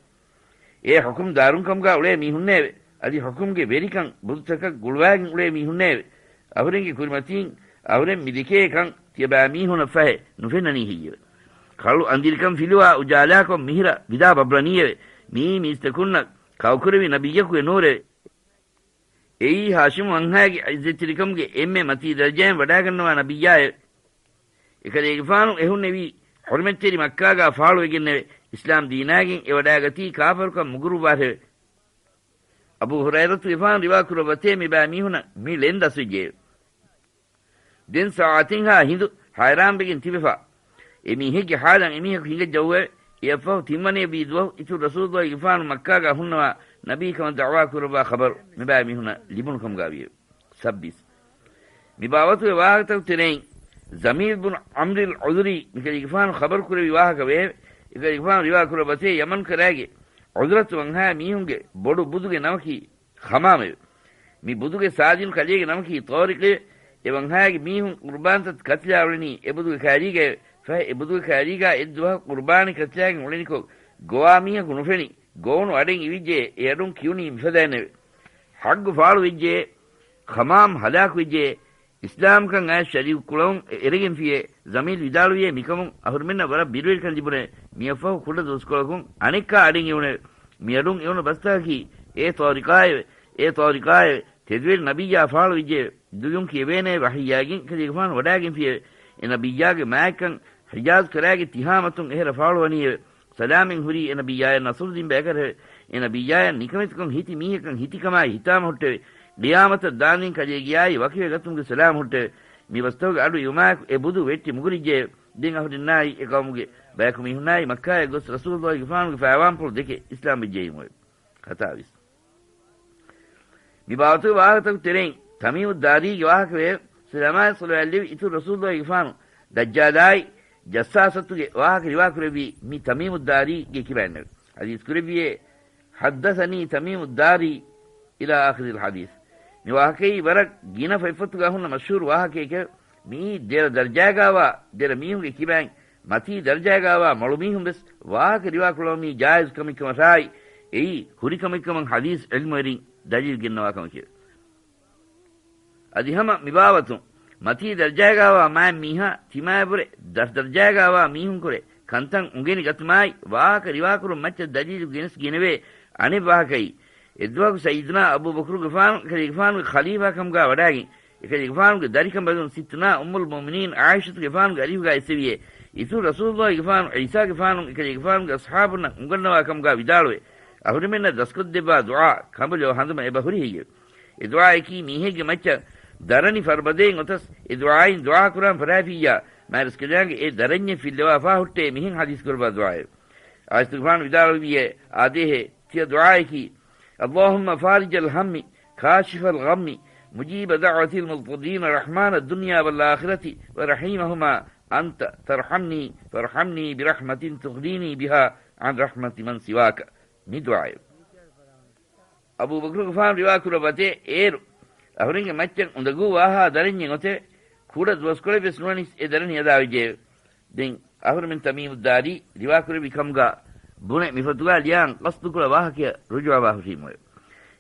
އޭ ޙުކުމް ދާރުން ކަމުގާ އުޅޭ މީހުންނޭވެ. އަދި ޙުކުމްގެ ވެރިކަން ބުދުތަކަށް ގުޅުވާގެން އުޅޭ މީހުންނޭވެ. އަހުރެންގެ ކުރިމަތީން އަހުރެން މި ދެކޭ ކަން ތިޔަބައިމީހުނަށް ފަހެ ނުފެންނަނީ ހެއްޔެވެ؟ ކަޅު އަނދިރިކަން ފިލުވާ އުޖާލާކޮށް މިހިރަ ވިދާ ބަބްލަނީއެވެ. މިއީ މީސްތަކުންނަށް ކައުކުރެވި ނަބިއްޔަކުގެ ނޫރެވެ. އެއީ ހާޝިމު ވަންހާގެ ޢިއްޒަތްތެރިކަމުގެ އެންމެ މަތީ ދަރަޖައިން ވަޑާގަންނަވާ ނަބިއްޔާއެވެ. އެކަލޭގެފާނު އެހުންނެވީ ޙުރުމަތްތެރި މައްކާގާ ފާޅުވެގެންނެވެ. އިސްލާމް ދީނާގެން އެ ވަޑާގަތީ ކާފަރުކަން މުގުރުއްވާށެވެ. އަބޫ ހުރައިރަތުގެފާނު ރިވާ ކުރައްވަތޭ މިބައިމީހުންނަށް މި ޅެން ދަސްވެއްޖެއެވެ. ދެން ސާޢަތެއްހާ ހިނދު ހައިރާންވެގެން ތިބެފާ. އެ މީހެއްގެ ޙާލަށް އެމީހަކު ހިނގައްޖައުއެވެ. އެއަށްފަހު ތިންވަނަޔަށްވީ ދުވަހު އިތުރު ރަސޫލުއްލާހިގެފާނު މައްކާގާ ހުންނަވާ ނަބީކަމަށް ދަޢުވާ ކުރައްވާ ޚަބަރު މިބައިމީހުންނަށް ލިބުނު ކަމުގާ ވިއެވެ. ސައްބީސް. މި ބާވަތުގެ ވާހަކަތަކުގެ ތެރެއިން ޒަމީލް ބުނު ޢަމްރިލް ޢުޛުރީ މިކަލޭގެފާނު ޚަބަރު ކުރެއްވި ވާހަކަ ވެއެވެ. އެކަލޭގެފާނު ރިވާ ކުރައްވަތޭ ޔަމަން ކަރާގެ ޢުޛުރަތު ވަންހާ މީހުންގެ ބޮޑު ބުދުގެ ނަމަކީ ޚަމާމެވެ. މި ބުދުގެ ސާދިން ކަލޭގެ ނަމަކީ ޠާރިޤެވެ. އެ ވަންހާގެ މީހުން ޤުރުބާންތައް ކަތިލާ އުޅެނީ އެ ބުދުގެ ކާރީގައެވެ. ފަހެ އެ ބުދުގެ ކާރީގާ އެއްދުވަހަކު ޤުރުބާނެއް ކަތިލާގެން އުޅެނިކޮށް ގޮވާ މީހަކު ނުފެނި، ގޮވުނު އަޑެއް އިވިއްޖެ އެ އަޑުން ކިޔުނީ މިފަދައިންނެވެ. ޙައްޤު ފާޅުވެއްޖެ، ޚަމާމް ހަލާކުވެއްޖެ، އިސްލާމްކަން އައިސް ޝަރީކު ކުޅައުން އެ އެރެގެންފިޔޭ. ޒަމީލް ވިދާޅުވިއޭ މިކަމުން އަހުރުމެންނަށް ވަރަށް ބިރުވެރިކަން ލިބުނެވެ. މިއަށްފަހު ކުޑަ ދުވަސްކޮޅަކުން އަނެއްކާ އަޑެއް އިވުނެވެ. މިއަޑުން އިވުނު ބަސްތަކަކީ އޭ ޠާރިޤާއެވެ. އޭ ޠާރިޤާއެވެ. ތެދުވެރި ނަބިއްޔާ ފާޅުވެއްޖެއެވެ. ދުލުން ކިޔެވޭނެ ވަޙީއާގެން ކަލޭގެފާނު ވަޑާގެންފިއެވެ. އެ ނަބިއްޔާގެ މާތްކަން ޙިޖާޒް ކަރާގެ ތިހާމަތުން އެހެރަ ފާޅުވަނީއެވެ. ސަލާމެއް ހުރީ އެ ނަބިއްޔާޔަށް ނަޞްރު ދިން ބަޔަކަށެވެ. އެ ނަބިއްޔާޔަށް ނިކަމެތިކޮށް ހިތި މީހަކަށް ހިތިކަމާއި ހިތާމަ ހުއްޓެވެ. ޤިޔާމަތަށް ދާންދެން ކަލޭގެޔާއި ވަކިވެ ގަތުމުގެ ސަލާމް ހުއްޓެވެ. މި ބަސްތަކުގެ އަޑު އިވުމާއެކު އެ ބުދު ވެއްޓި މުގުރިއްޖެއެވެ. ދެން އަހުރެންނާއި އެ ޤައުމުގެ ބަޔަކު މީހުންނާއި މައްކާޔަށް ގޮސް ރަސޫލުއްލާހިގެފާނުގެ ފައިވާންޕުޅު ދެކެ އިސްލާމް ވެއްޖެއީމުއެވެ. ހަތާވީސް. މި ބާވަތުގެ ވާހަކަތަކުގެ ތެރެއިން ތަމީމުއްދާރީގެ ވާހަކަވެއެވެ. ސަލާމާއި ޞަލަވާތް ލެއްވި އިތުރު ރަސޫލުއްލާހިގެފާނު ދައްޖާލާއި ޖައްސާސަތުގެ ވާހަކަ ރިވާކުރެއްވީ މި ތަމީމުއްދާރީގެ ކިބައިންނެވެ. ޙަދީޘް ކުރެއްވިއޭ، حدثني تميم الداري إلى آخر الحديث. މި ވާހަކައީ ވަރަށް ގިނަ ފޮތްފޮތުގަ ހުންނަ މަޝްހޫރު ވާހަކައެކެވެ. މިއީ ދެރަ ދަރަޖާގާވާ ދެރަ މީހުންގެ ކިބައިން މަތީ ދަރަޖާގާވާ މޮޅު މީހުން ވެސް ވާހަކަ ރިވާކުރައްވަމީ ޖާއިޒް ކަމެއްކަމަށާއި، އެއީ ހުރި ކަމެއްކަމަށް ޙަދީޘް ޢިލްމުވެރިން ދަލީލު ގެންނަވާ ކަމެކެވެ. އަދި ހަމަ މި ބާވަތުން މަތީ ދަރަޖާގާވާ މާތް މީހާ ތިމާޔަށްވުރެ ދަށް ދަރަޖާގާވާ މީހުންކުރެ ކަންތައް އުނގެނި ގަތުމާއި، ވާހަކަ ރިވާކުރުން މައްޗަށް ދަލީލު ގެނެސް ގިނެވޭ އަނެއް ވާހަކައީ، އެއްދުވަހަކު ސައްޔިދުނާ އަބޫބަކުރުގެފާނު އެކަލޭގެފާނުގެ ޚަލީފާކަމުގާ ވަޑާގެން، އެކަލޭގެފާނުގެ ދަރިކަނބަލުން ސިއްތުނާ އުއްމުލް މުއުމިނީން ޢާއިޝަތުގެފާނުގެ އަރިހުގާ އެއްސެވިއޭ، އިތުރު ރަސޫލުއްލާހިގެފާނު ޢީސާގެފާނު އެކަލޭގެފާނުގެ އަޞްޙާބުންނަށް އުނގަންނަވާ ކަމުގާ ވިދާޅުވެ، އަހުރެމެންނަށް ދަސްކޮށްދެއްވާ ދުޢާ ކަނބަލޯ ހަނދުމަ އެބަ ހުރި ހެއްޔެވެ؟ އެ ދުޢާއަކީ މީހެއްގެ މައްޗަށް ދަރަނި ފަރުބަދައިން އޮތަސް އެ ދުޢާއިން ދުޢާ ކުރާން ފަރާފިއްޔާ، މާތްރަސްކަލާނގެ އެ ދަރަންޏެއް ފިއްލަވާފާ ހުއްޓޭ މިހެން ޙަދީޘް ކުރައްވާ ދުޢާއެވެ. ޢާއިޝަތުގެފާނު ވިދާޅުވިއޭ، އާދޭހޭ ތިޔަ ދުޢާއަކީ، اللهم فارج الهم كاشف الغم مجيب دعوة المضطرين رحمن الدنيا والآخرة ورحيمهما أنت ترحمني فارحمني برحمة تغنيني بها عن رحمة من سواك. މި ދުޢާއެވެ. އަބޫބަކުރުގެފާނު ރިވާކުރައްވަތޭ، އޭރު އަހުރެންގެ މައްޗަށް އުނދަގޫ ވާހާ ދަރަންޏެއް އޮތެވެ. ކުޑަ ދުވަސްކޮޅެއް ވެސް ނުވަނީސް އެ ދަރަނި އަދާވެއްޖެއެވެ. ދެން އަހުރެމެން ތަމީމުއްދާރީ ރިވާކުރެއްވި ކަމުގާ ބުނެ މިފޮތުގާ ލިޔާން ޤަޞްދުކުރާ ވާހަކަޔަށް ރުޖޫޢަވާ ހުށީމުއެވެ.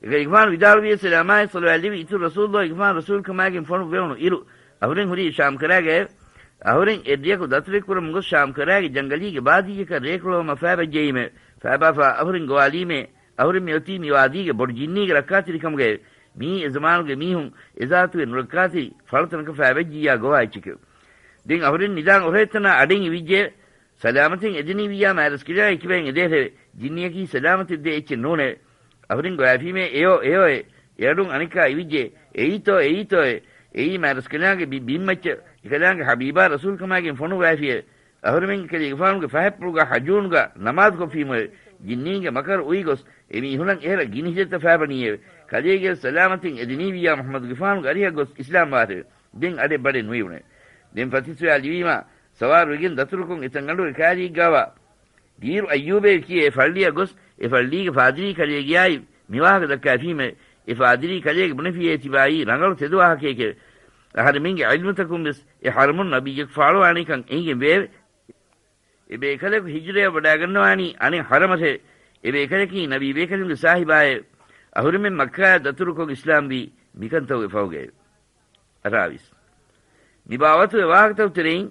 އެކަލޭގެފާނު ވިދާޅުވިޔަސް، ސަލާމާއި ޞަލަވާތް ލެއްވި އިތުރު ރަސޫލުއްލާހިގެފާނު ރަސޫލުކަމާގެން ފޮނުއްވެވުނު އިރު، އަހުރެން ހުރީ ޝާމްކަރާގައެވެ. އަހުރެން އެއްރެއަކު ދަތުރެއް ކުރަމުން ގޮސް، ޝާމްކަރާގެ ޖަންގަލީގެ ބާދީއަކަށް ރޭކުޅަވަމަށް ފައިބައްޖައީމެވެ. ފައިބާފާ އަހުރެން ގޮވާލީމޭ، އަހުރެން މިއޮތީ މި ވާދީގެ ބޮޑު ޖިންނީގެ ރައްކާތެރިކަމުގައެވެ. މިއީ އެ ޒަމާނުގެ މީހުން އެޒާތުގެ ނުރައްކާތެރި ފަޅަތަނަކަށް ފައިބައްޖިއްޔާ ގޮވާ އެއްޗެކެވެ. ދެން އަހުރެން ނިދާން އޮށޯތަނާ އަޑެއް އިވިއްޖެއެވެ. ސަލާމަތެއް އެދެނީވިއްޔާ މާތްރަސްކަލާނގެ ކިބައިން އެދޭށެވެ. ޖިންނިއަކީ ސަލާމަތެއް ދޭ އެއްޗެއް ނޫނެވެ. އަހުރެން ގޮވާފީމޭ އެޔޯ އެޔޯއޭ. އެއަޑުން އަނެއްކާ އިވިއްޖެ، އެއީތޯ އެއީތޯއޭ. އެއީ މާތްރަސްކަލާނގެ ބި-، ބިންމައްޗަށް އެކަލާނގެ ހަބީބާ ރަސޫލުކަމާގެން ފޮނުއްވާފިއެވެ. އަހުރެމެން އެކަލޭގެފާނުގެ ފަހަތްޕުޅުގާ ހަޖޫނުގާ ނަމާދުކޮށްފީމެވެ. ޖިންނީންގެ މަކަރު އުވިގޮސް އެ މީހުނަށް އެހެރަ ގިނި ހިލަތައް ފައިބަނީއެވެ. ކަލޭގެވެސް ސަލާމަތެއް އެދެނީވިއްޔާ މުޙައްމަދުގެފާނުގެ އަރިހަށް ގޮސް އިސްލާމްވާށެވެ. ދެން އަޑެއް ބަޑެއް ނުއިވުނެވެ. ދެން ފަތިސްވެޔާ ލިބީމާ ސަވާރުވެގެން ދަތުރުކޮށް އެތަންގަނޑުގެ ކައިރީގާވާ ދީރު އައްޔޫބޭ ކިޔޭ ފައްޅިއަށް ގޮސް، އެ ފައްޅީގެ ފާދިރީ ކަލޭގެއާއި މިވާހަކަ ދައްކާފީމެވެ. އެ ފާދިރީ ކަލޭގެ ބުނެފިޔޭ ތިބާއީ ރަނގަޅު ތެދު ވާހަކައެކެވެ. އަހަރެމެންގެ ޢިލްމުތަކުން ވެސް އެ ޙަރަމުން ނަބިއްޔަކު ފާޅުވާނެކަން އެނގިގެން ވެއެވެ. އެ ބޭކަލަކު ހިޖުރަޔަށް ވަޑާގަންނަވާނީ އަނެއް ޙަރަމަށެވެ. އެ ބޭކަލަކީ ނަބީ ބޭކަލުންގެ ސާހިބާއެވެ. އަހުރެމެން މައްކާއަށް ދަތުރުކޮށް އިސްލާމްވީ މިކަންތަކުގެ ފަހުގައެވެ. އަށާވީސް. މި ބާވަތުގެ ވާހަކަތަކު ތެރެއިން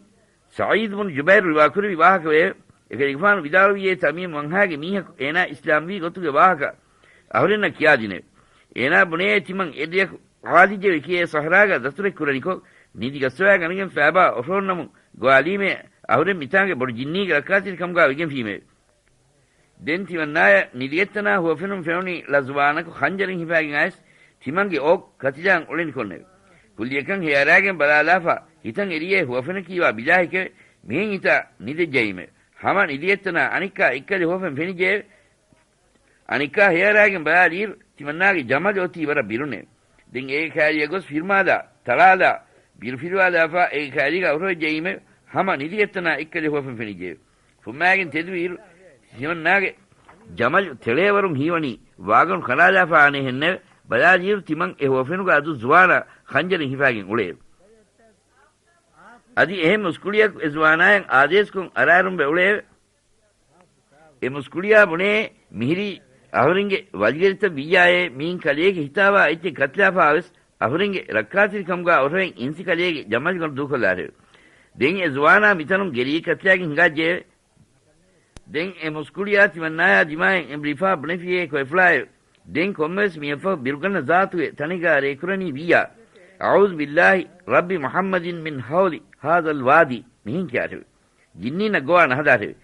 ސަޢީދު ބުނު ޖުބައިރު ރިވާކުރެއްވި ވާހަކަވެއެވެ. އެކަލޭގެފާނު ވިދާޅުވިއޭ ތަމީމު ވަންހާގެ މީހަކު އޭނާ އިސްލާމްވީ ގޮތުގެ ވާހަކަ އަހުރެންނަށް ކިޔާދިނެވެ. އޭނާ ބުނެޔޭ ތިމަން އެއްރެއަކު ޚާލިޖެވެ ކިޔޭ ސަހަރާގަ ދަތުރެއް ކުރަނިކޮށް، ނިދި ގަސްވާގަނެގެން ފައިބާ އޮށޯންނަމުން ގޮވާލީމޭ އަހުރެން މިތާނގެ ބޮޑު ޖިންނީގެ ރައްކާތެރިކަމުގާ ވެގެންފީމެވެ. ދެން ތިމަންނާޔަށް ނިދިގަތްތަނާ ހުވަފެނުން ފެނުނީ ޅަޒުވާނަކު ޚަންޖަރެއް ހިފާގެން އައިސް ތިމަންގެ އޮށް ކަތިލާން އުޅެނިކޮށްނެވެ. ކުއްލިއަކަށް ހޭއަރާގެން ބަލާލާފާ ހިތަށް އެރިޔޭ ހުވަފެނަކީވާ ބިލާހެކެވެ. މިހެން ހިތާ ނިދެއްޖައީމެވެ. ހަމަ ނިދިގަތްތަނާ އަނެއްކާ އެއްކަލެއް ހުވަފެން ފެނިއްޖެއެވެ. އަނެއްކާ ހޭއަރާގެން ބަލާލިއިރު ތިމަންނާގެ ޖަމަލު އޮތީ ވަރަށް ބިރުންނެވެ. ދެން އޭގެ ކައިރިއަށް ގޮސް ފިރުމާލާ، ތަޅާލާ، ބިރުފިލުވާލާފާ އޭގެ ކައިރީގަ އޮށޯއްޖައީމެވެ. ހަމަ ނިދިގަތްތަނާ އެއްކަލެއް ހުވަފެން ފެނިއްޖެއެވެ. ފުއްމާގެން ތެދުވިއިރު ތިމަންނާގެ ޖަމަލު ތެޅޭވަރުން ހީވަނީ ވާގަނޑު ކަނޑާލާފާ އަނޭހެންނެވެ. ބަލާލިއިރު ތިމަން އެ ހުވަފެނުގާ ދުށް ޒުވާނާ ޚަންޖަރެއް ހިފާގެން އުޅެއެވެ. އަދި އެހެން މުސްކުޅިއަކު އެ ޒުވާނާޔަށް އާދޭސްކޮށް އަރާރުންވެ އުޅެއެވެ. އެ މުސްކުޅިޔާ ބުނޭ މިހިރީ އަހުރެންގެ ވަލިވެރިތައް ވިއްޔާއޭ، މިއިން ކަލޭގެ ހިތާވާ އެއްޗެއް ކަތިލާފާވެސް އަހުރެންގެ ރައްކާތެރިކަމުގާ އޮށޯއިން އިންސި ކަލޭގެ ޖަމަލުގަނޑު ދޫކޮށްލާށެވެ. ދެން އެ ޒުވާނާ މިތަނުން ގެރީ ކަތިލާގެން ހިނގާއްޖެއެވެ. ދެން އެ މުސްކުޅިޔާ ތިމަންނާޔާ ދިމާއަށް އެނބުރިފާ ބުނެފިޔޭ ކޮއެފުޅާއެވެ. ދެން ކޮންމެވެސް މިއަށްފަހު ބިރުގަންނަ ޒާތުގެ ތަނެއްގާ ރޭކުރަނީ ވިއްޔާ، أعوذ بالله رب محمد من هول هذا الوادي މިހެން ކިޔާށެވެ. ޖިންނީންނަށް ގޮވާ ނަހަދާށެވެ.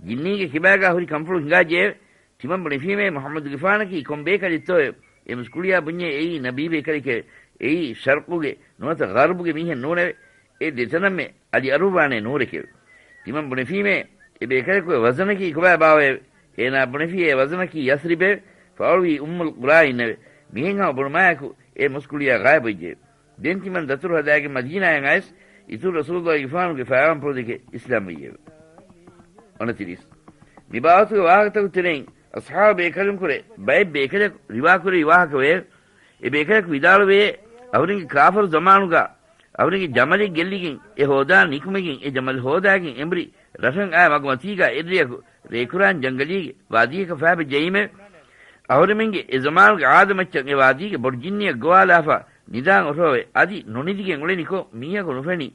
ޖިންނީންގެ ކިބާގާ ހުރި ކަންފުޅު ހިނގާއްޖެއެވެ. ތިމަން ބުނެފީމޭ މުޙައްމަދުގެފާނަކީ ކޮން ބޭކަލެއްތޯއެވެ؟ އެ މުސްކުޅިޔާ ބުންޏޭ އެއީ ނަބީ ބޭކަލެކެވެ. އެއީ ޝަރްޤުގެ ނުވަތަ ޣަރްބުގެ މީހެއް ނޫނެވެ. އެ ދެތަނަށްމެ އަލިއަރުވާނޭ ނޫރެކެވެ. ތިމަން ބުނެފީމޭ އެ ބޭކަލަކުގެ ވަޒަނަކީ ކޮބާ ބާވައެވެ؟ އޭނާ ބުނެފީ އެ ވަޒަނަކީ ޔަސްރިބެވެ. ފާޅުވީ އުއްމުލް ޤުރާއިންނެވެ. މިހެން ހަމަ ބުނުމާއެކު އެ މުސްކުޅިޔާ ޣާއިބުވެއްޖެއެވެ. ދެން ތިމަން ދަތުރު ހަދާގެން މަދީނާޔަށް އައިސް، އިތުރު ރަސޫލުއްލާހިގެފާނުގެ ފައިވާންޕުޅު ދެކެ އިސްލާމްވިއެވެ. އޮނަތިރީސް. މި ބާވަތުގެ ވާހަކަތަކުގެ ތެރެއިން އަޞްޙާބު ބޭކަލުންކުރެ ބައެއް ބޭކަލަކު ރިވާކުރެއްވި ވާހަކަ ވެއެވެ. އެ ބޭކަލަކު ވިދާޅުވެއޭ، އަހުރެންގެ ކާފަރު ޒަމާނުގާ އަހުރެންގެ ޖަމަލެއް ގެއްލިގެން އެ ހޯދާ ނިކުމެގެން އެ ޖަމަލު ހޯދާގެން އެނބުރި ރަށަށް އާ މަގުމަތީގާ އެއްރެއަކު ރޭކުރާން ޖަންގަލީގެ ވާދީއަކަށް ފައިބައްޖައީމެވެ. އަހުރެމެންގެ އެ ޒަމާނުގެ އާދަ މައްޗަށް އެ ވާދީގެ ބޮޑު ޖިންނިއަށް ގޮވާލާފާ ނިދާން އޮށޯވެ އަދި ނުނިދިގެން އުޅެނިކޮށް މީހަކު ނުފެނި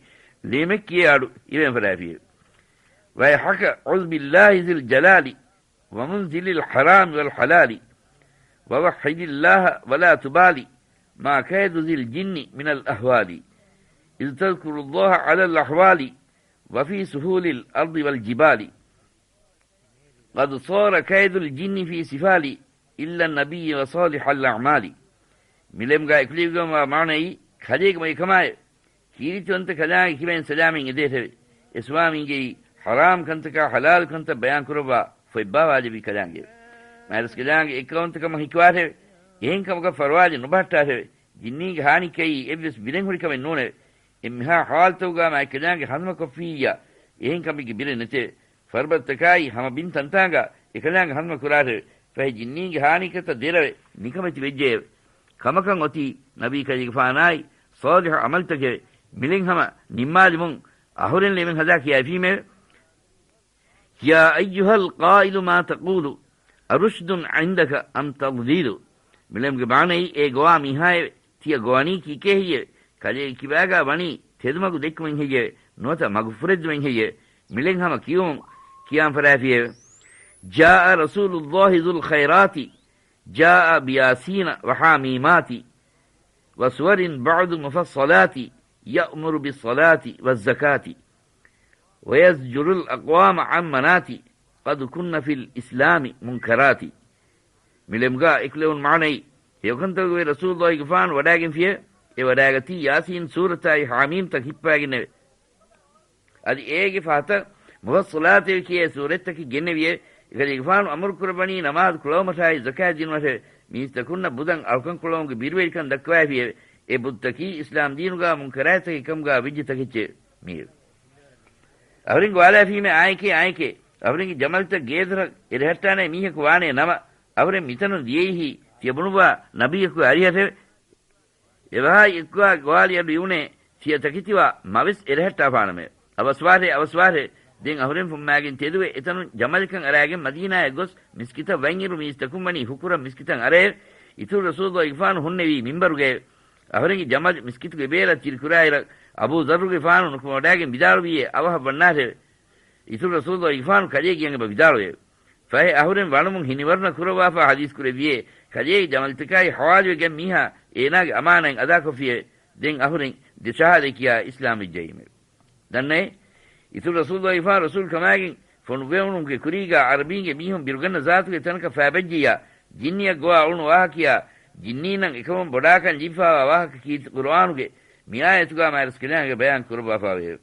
ޅެމެއް ކިޔޭ އަޑު އިވެން ފަރާފިއެވެ. ويحك عذ بالله ذي الجلال ومنزل الحرام والحلال ووحد الله ولا تبال ما كيد ذي الجن من الأهوال إذ تذكر الله على الأحوال وفي سهول الأرض والجبال قد صار كيد الجن في سفال إلا النبي وصالح الأعمال. މި ޅެމުގާ އެކުލެވިގެންވާ މާނައީ ކަލޭގެ މޮޔަކަމާއެވެ. ކީރިތިވަންތަ ކަލާނގެ ކިބައިން ސަލާމަތް އެދޭށެވެ. އެ ސުވާމީންގެއީ ޙަރާމް ކަންތަކާ ޙަލާލު ކަންތައް ބަޔާން ކުރައްވާ ފޮތްބާވާލެއްވި ކަލާނގެއެވެ. މާތްރަސްކަލާނގެ އެއްކައުވަންތަކަމަށް ހެކިވާށެވެ. އެހެން ކަމަކަށް ފަރުވާލެއް ނުބަހައްޓާށެވެ. ޖިންނީންގެ ހާނިއްކައީ އެއްވެސް ބިރެއް ހުރި ކަމެއް ނޫނެވެ. އެންމެހާ ޙާލުތަކުގާ މާތްކަލާނގެ ހަނދުމަކޮށްފިއްޔާ އެހެން ކަމެއްގެ ބިރެއް ނެތެވެ. ފަރުބަދަތަކާއި ހަމަ ބިން ތަންތާނގާ އެކަލާނގެ ހަނދުމަ ކުރާށެވެ. ފަހެ ޖިންނީންގެ ހާނިއްކަތައް ދެރަވެ ނިކަމެތި ވެއްޖެއެވެ. ކަމަކަށް އޮތީ ނަބީ ކަލޭގެފާނާއި ޞާލިޙު ޢަމަލުތަކެވެ. މިޅެން ހަމަ ނިންމާލިމުން އަހުރެން ޅެމެއް ހަދާ ކިޔައިފީމެވެ. يا أيها القائل ما تقول أرشد عندك أم تضليل މިޅެމުގެ މާނައީ އޭ ގޮވާ މީހާއެވެ. ތިޔަ ގޮވަނީ ކީކޭ ހެއްޔެވެ؟ ކަލޭގެ ކިބާގާ ވަނީ ތެދުމަގު ދެއްކުމެއް ހެއްޔެވެ؟ ނުވަތަ މަގު ފުރެއްދުމެއް ހެއްޔެވެ؟ މިޅެން ހަމަ ކިޔުމުން ކިޔާން ފަށާފިއެވެ. جاء رسول الله ذو الخيرات، جاء بياسين وحاميمات، وسور بعد مفصلات، يأمر بالصلاة والزكاة، ويزجر الأقوام عن منات، قد كن في الإسلام منكرات. މިޅެމުގާ އެކުލެވުނު މާނައީ، ހެޔޮކަންތަކުގެ ރަސޫލުއްލާހިގެފާނު ވަޑާގެންފިއެވެ. އެ ވަޑާގަތީ ޔާސީން ސޫރަތާއި ޙާމީމްތައް ހިއްޕާގެންނެވެ. އަދި އޭގެ ފަހަތަށް މުފައްޞަލާތެވެ ކިޔޭ ސޫރަތްތަކެއް ގެންނެވިއެވެ. އެކަލޭގެފާނު އަމުރު ކުރައްވަނީ ނަމާދު ކުޅައުމަށާއި ޒަކާތް ދިނުމަށެވެ. މީސްތަކުންނަށް ބުދަން އަޅުކަން ކުޅައުމުގެ ބިރުވެރިކަން ދައްކަވައިފިއެވެ. އެ ބުދުތަކީ އިސްލާމް ދީނުގާ މުންކަރާތްތަކެއް ކަމުގާ ވެއްޖެ ތަކެއްޗެވެ. މިއެވެ. އަހުރެން ގޮވާލާފީމޭ އާނއެކޭ އާނއެކޭ. އަހުރެންގެ ޖަމަލްތައް ގޭދޮރަށް އެރެހައްޓާނޭ މީހަކު ވާނޭ ނަމަ، އަހުރެން މިތަނުން ދިޔައީހީ ތިޔަ ބުނުއްވާ ނަބިއްޔަކުގެ އަރިހަށެވެ. އެވަހާއި އެއްކުވާ ގޮވާލި އަޑު އިވުނޭ ތިޔަ ތަކެތިވާ މަވެސް އެރެހައްޓާފާނަމެވެ. އަވަސްވާށޭ، އަވަސްވާށޭ. ދެން އަހުރެން ފުންމާގެން ތެދުވެ އެތަނުން ޖަމަލަކަށް އަރާގެން މަދީނާއަށް ގޮސް މިސްކިތަށް ވަންއިރު މީސްތަކުން ވަނީ ހުކުރަށް މިސްކިތަށް އަރައެވެ. އިތުރު ރަސޫލުއްލާހިގެފާނު ހުންނެވީ މިންބަރުގައެވެ. އަހުރެންގެ ޖަމަލް މިސްކިތުގެ ބޭލަށް ތިރިކުރާއިރަށް އަބޫ ޒައްރުގެފާނު ނުކުމެވަޑާގެން ވިދާޅުވިއޭ އަވަހަށް ވަންނާށެވެ. އިތުރު ރަސޫލުއްލާހިގެފާނު ކަލޭގެ އަނގަބަ ވިދާޅުވެއެވެ. ފަހެ އަހުރެން ވަނުމުން ހިނިވަރުނަ ކުރައްވާފާ ޙަދީޘް ކުރެއްވިއޭ، ކަލޭގެ ޖަމަލްތަކާއި ޙަވާލުވެގެން މީހާ އޭނާގެ އަމާނާތް އަދާކޮށްފިއެވެ. ދެން އަހުރެން ދެ ޝަހާދަތް ކިޔާ އިސްލާމް ވެއްޖައީމެވެ. ދަންނައޭ، އިތުރު ރަސޫލުއްލާހިގެފާނު ރަސޫލު ކަމާގެން ފޮނުއްވެވުނުމުގެ ކުރީގާ ޢަރަބީންގެ މީހުން ބިރުގަންނަ ޒާތުގެ ތަނަކަށް ފައިބައްޖިއްޔާ، ޖިންނިއަށް ގޮވާ އުޅުނު ވާހަކަޔާ، ޖިންނީންނަށް އެކަމުން ބޮޑާކަން ލިބިފާވާ ވާހަކަ ކީރިތި ޤުރުއާނުގެ މިއާޔަތުގާ މާތްރަސްކަލާނގެ ބަޔާން ކުރައްވާފާވެއެވެ.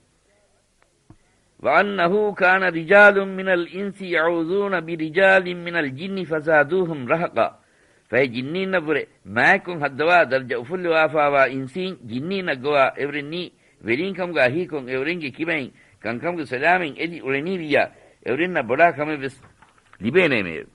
وأنه كان رجال من الإنس يعوذون برجال من الجن فزادوهم رهقا. ފަހެ ޖިންނީންނަށްވުރެ މާތްކޮށް ހައްދަވާ ދަރަޖަ އުފުއްލަވާފާވާ އިންސީން ޖިންނީންނަށް ގޮވާ އެވެރިންނީ ވެރީންކަމުގާ ހީކޮށް އެވެރިންގެ ކިބައިން ކަންކަމުގެ ސަލާމަތް އެދި އުޅެނީވިއްޔާ، އެވެރިންނަށް ބޮޑާ ކަމެއްވެސް ލިބޭނޭމެއެވެ.